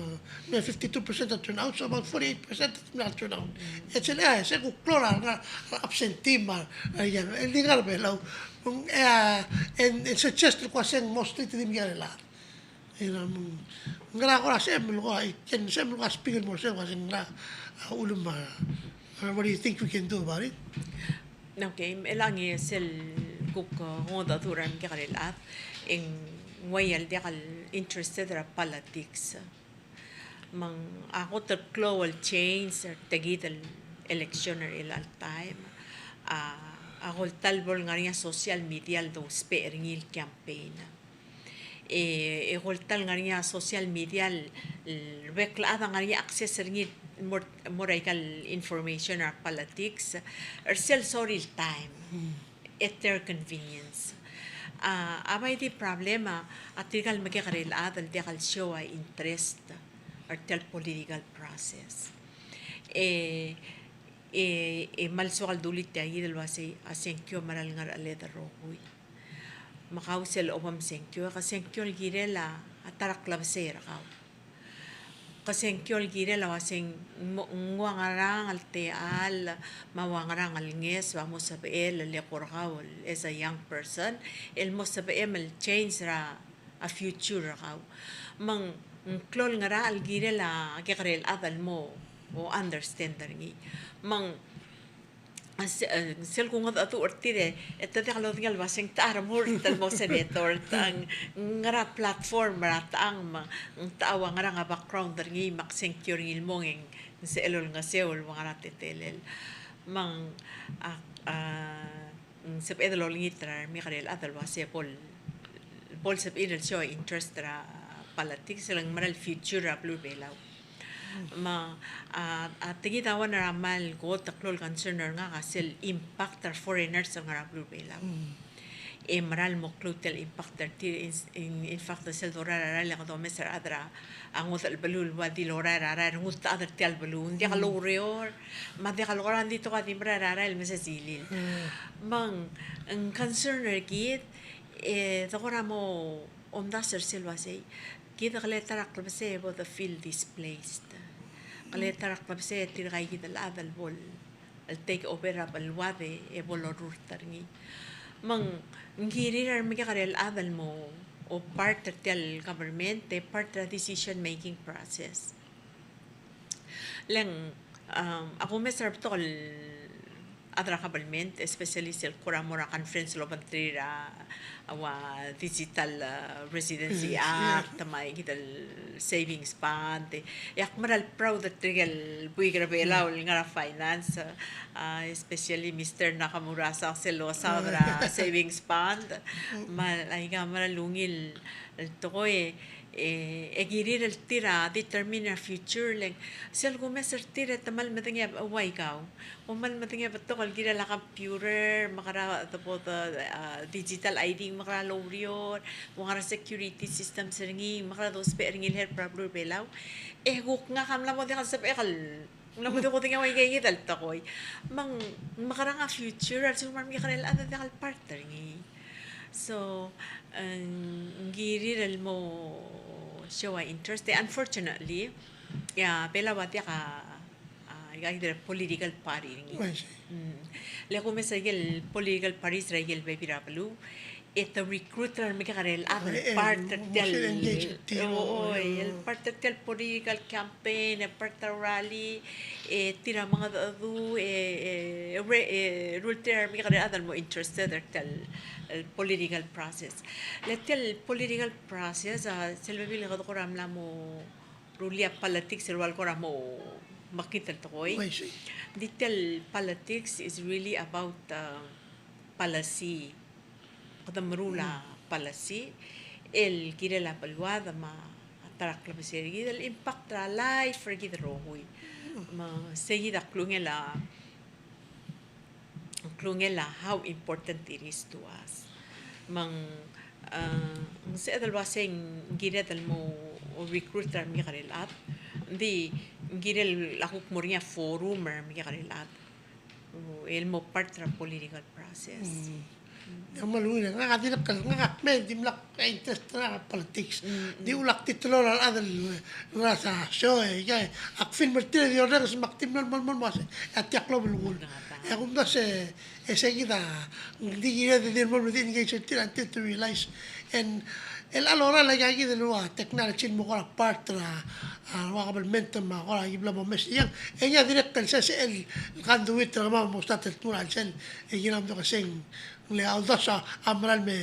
me fifty-two percent a turnout, so about forty-eight percent a dimlak el turnout. Mm. E sel, e, se kuk klou er a, a, absentee me a, a, ia, el di ngar er a Belau. Mm, e, a, e, e suggest el kmo se ng mostly te di mekekerei el chad. Ngera, mm, ngera kora sebechem el kora, e, sebechem el kora speak el mo er sel kora se ngera, a, ulekum a, a, what do you think we can do about it? Okay, me chelechang e sel kuk, a, ngodech a dmu er a remekekerei el chad, e ng ua el diak el interested er a politics. Me ng a kot el klou el change er tia kid el election er chelecha el taem, a, a kot el bo el ngar er ngii a social media el dousbech er ngii el campaign. E, e kot el ngar er ngii a social media el, el bek el chad a ngar er ngii a access er ngii el mo er, mo er aika el information er a politics er sel sorir el taem. Mm. At their convenience. A, a bai di problem a, a tirka el mekekerei el chad el diak el show a interest er tia el political process. E, e, e kmal soak el dulii tia kid el uasei a sengkio a mera el ngar er a cheled el rokui. Me kau sel obem sengkio, ke sengkio el kirel a, a ta er a klebesei er kau. Ke sengkio el kirel a uasei ng mo, ng ua ngerang el techall, me a ua ngerang el ngeso, a mo sebechel el eko er kau el, as a young person, el mo sebechem el change er a, a future er kau. Me ng klou el ngerachel el kirel a kekerei el chad el mo, o understand er ngii. Me ng A se-, e, sel kungedecheduch er tir e, e te diak lodengei el uasei ng techa a remurt el mo senator, te ng ngera platform er a techang me ng techa ua ngerang a background er ngii me ak sengkio er ngii el mong e ng sebechel olengeseu el ua ngera teletelel. Me ng, a, a, ng sebeched el olengit er a remekekerei el chad el uasei bo el, bo el sebechir el show interest er a politics, e le ng mera el future er a beluu er a Belau. Me a, a tekinged a one er a kmal kot el klou el concern er ngak a sel impact er a foreigners el ngar er a beluu er a Belau. Mm. E mera el mo klou tia el impact er tir, in, in, in fact, sel dorael er a rael e kede omes er a rechad er a ngodech el beluu el ua di lorael er a rael e rengud a chad er tia el beluu. Ng diak loureor, me a diak lorael, ng di tekoi a di merael er a rael el mesesilil. Mm. Me ng concern er kid, e de kora mo omdasu er sel uasei, kid a kle ta er a klebesei e bo de feel displaced. Kle ta er a klebesei e tirka kid el chad el bo el take over er a beluad e bo lorurt er ngii. Me ng kirir a remekekerei el chad el mo, o part er tia el government, e part er a decision making process. Le ng, um, a kumes er a betok el chad er a government, especially sel kora mo er a conference el obengterir a ua Digital, uh, Residency Act, me a kid el savings bond. E ak mera el proud er tirke el buik er a Belau el ngar er a finance, uh, especially Mister Nakamura, sa sel losaod er a savings bond. Me aika mera el ungil el tekoi, e, e kirir el tir a determine a future, le ng sel kumes er tir e te kmal medengei a ua ikau. Kom kmal medengei a betok el kirel a computer, me a kora, the, the, uh, digital I D, me a kora loureor, me a kora security systems er ngii, me a kora dousbech er ngii el help er a beluu er a Belau. E kuk ngak a mla mo diak el sebechek el, mla mo diak el kudengei a ua ikeikid el tekoi. Me ng, me a kora ngar a future, a lsekum a remekekerei el chad a diak el part er ngii. So, ng kirir el mo show a interest. E unfortunately, e a Belau a diak a a, aika kid el political party er ngii. I see. Mm. Le kumes a ikel political parties er a ikel bebil er a beluu, e te recruit er a remekekerei el chad el part er tia el, mostly engage er tir, o, o, el part er tia el political campaign, e part er a rally, e tir a mengedecheduch, e, e, e, re-, e, rullii tir a remekekerei el chad el mo interested er tia el, el political process. Le tia el political process, a, sel bebil e kede kora mla mo rullii a politics el ua le kora mo mekngit el tekoi. Ng di tia el politics is really about, uh, policy. Kede meruul a policy el kirel a beluad me a ta er a klebesei er kid el impact er a life er kid el rokui. Me sei kid a klungel a klungel a how important it is to us. Me ng, a, ng sebeched el uasei ng kired el mo recruit er a remekekerei el chad. Ng di ng kirel a kuk mo er ngii a forum er a remekekerei el chad el mo part er a political process. Mm. Ng kmal ungil, ngak a dirrek el, ngak a kmei, dimlak interest er ngak er a politics. Mm, mm. Di ulak di teloi a rechad el ngar er a show, e, ia, ak film er tir e di orrenges me ak di mlo, mlo, mlo, mlo, e a tia klou el belkul. E a kumdasu e, e sei kid a, di kired el di mlo, mlo di engage er tir until to realize. And el lorael aika kid el ua technology el mo kora part er a, a, ua government me a kora ki bla mo mesiang. E ngii a dirrek el sel, sel conduit er kemam el mo start el tmuu er a chelsel, e kid a mlo keseng le a uldasu a mera el me,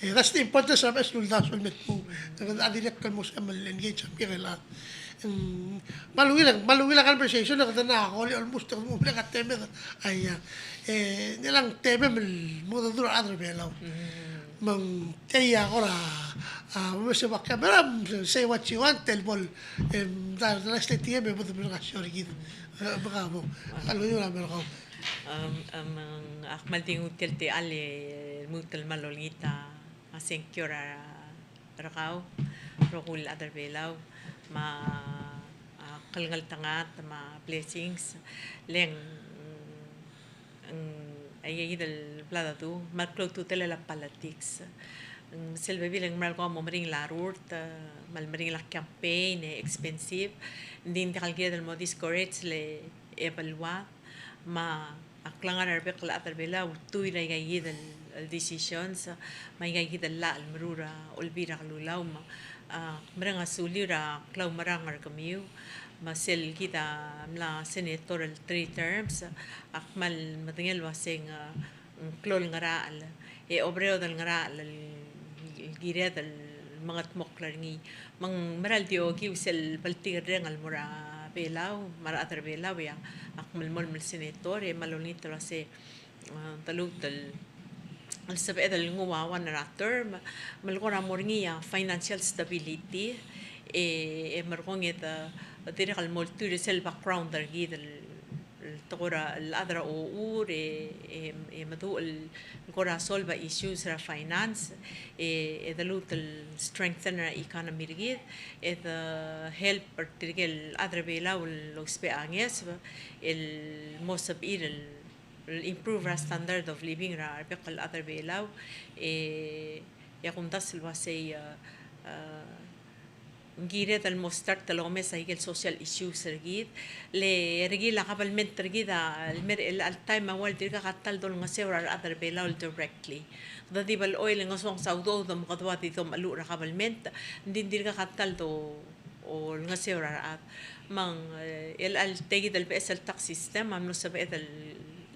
e, that's the importance of a uldasu el me tmuu. Kede a dirrek el mo sebechem el engage a remekekerei el chad. Mm, me a ungil, me a ungil a conversation e kede na kora almost kede mo merek a temed. Aia. E, ng diak el temem el mo dodurech a rechad er a Belau. Mm. Me ng tia kora, a, mo mesa a camera, say what you want, el bo el, em, da, da, state me bo de merek a show er kid. E, me ka bo. A ungil a merek a Am, am, ak kmal di nguu tia el techall el lmuut el kmal olengit a sengkio er kau, rokui el chad er a Belau, me a klengeltengat me a blessings, le ng, ng, aika kid el bla dedu, me a klou a ultutelel a politics. Ng sel bebil e ng mera el kmo meringel a rurt, me a meringel a campaign, e expensive, ng di ng diak el kired el mo discourage le e beluad, me a klengar er a rebek el chad er a Belau a ultuil er aika kid el, el decisions, me aika kid el llach el meruul er a Olbiil er a Kelulau, me, a, mereng a suliu er a klaumerang er kemiu, me sel kid a mla senator el three terms, ak kmal medengei el uasei ng, a, ng klou el ngerachel, e oberaod el ngerachel el, el kired el mengedmokl er ngii. Me ng mera el di okiu sel bltikerreng el mo er a Belau, me a rechad er a Belau, e ak melemolem el senator, e kmal olengit el uasei, a, te lmuut el, el sebeched el nguu a one er a term, me le kora mo er ngii a financial stability, e, e merekong e te, dirrek el mo ultuil er sel background er kid el el tekoi er a, el chad er a ochur, e, e, e meduch el, el kora solve a issues er a finance, e, e de lmuut el strengthen er a economy er kid, e de help er tirke el chad er a Belau el ousbech a ngeseb, el mo sebechir el, el improve er a standard of living er a rebek el chad er a Belau, e, e a kumdasu el uasei, a, a, ng kired el mo start el omes aike el social issues er kid, le rekil a kabelment er kid a, el mer, el, el taem a ua le dirkak a ta el dolengeseu er a rechad er a Belau el directly. Kede di blechoel el ngesonges a udoud me kede ua di domecheluch er a kabelment, ng di ng dirkak a ta el do, olengeseu er a rechad. Me ng, e, el, el tia kid el beches el tax system a mlo sebeched el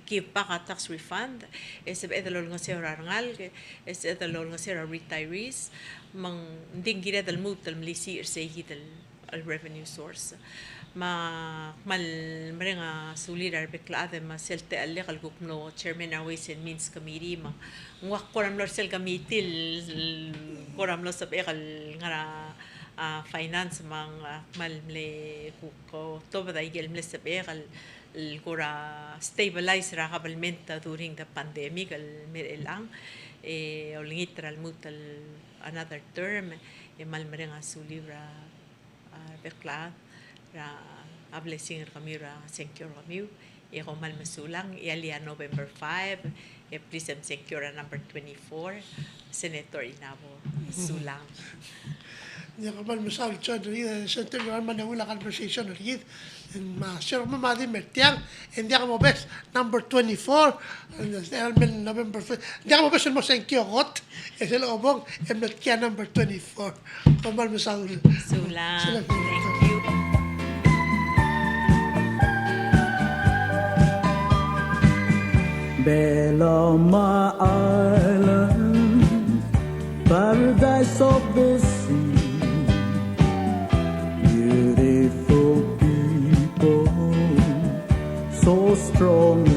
give back a tax refund, e sebeched el olengeseu er a rengalek, e sebeched el olengeseu er a retirees, me ng di ng kired el lmuut el melisiich er seikid el, el revenue source. Me ak kmal mereng a sulir a rebek el chad me sel techellek el kuk mlo chairman er a Ways and Means Committee, me ng ua kora mlo er sel committee el kora mlo sebechek el ngar er a, a, finance, me ng, a, kmal mle kuk otobed a ikel mle sebechek el el kora stabilize er a government during the pandemic el mei er chelechang, e olengit er a lmuut el another term, e kmal mereng a sulir a, a rebek el chad er a blessing er kemiu er a sengkio er kemiu, e kom kmal mesulang, e alii a November five, e please msengkio er a number twenty-four, Senator Inabo. Sulang. Ng diak kmal mesaul John er kid, e Senator, ng kmal mle ungil a conversation er kid. Me a sel kmo me a di mer tiang, e ng diak mobes number twenty-four, e ng diak mobes el mo sengkio kot, e sel obong, e mlo tia number twenty-four. Kom kmal mesaul. Sulang. Sulang. Thank you. Belama Island, paradise of the sea. Beautiful people, so strong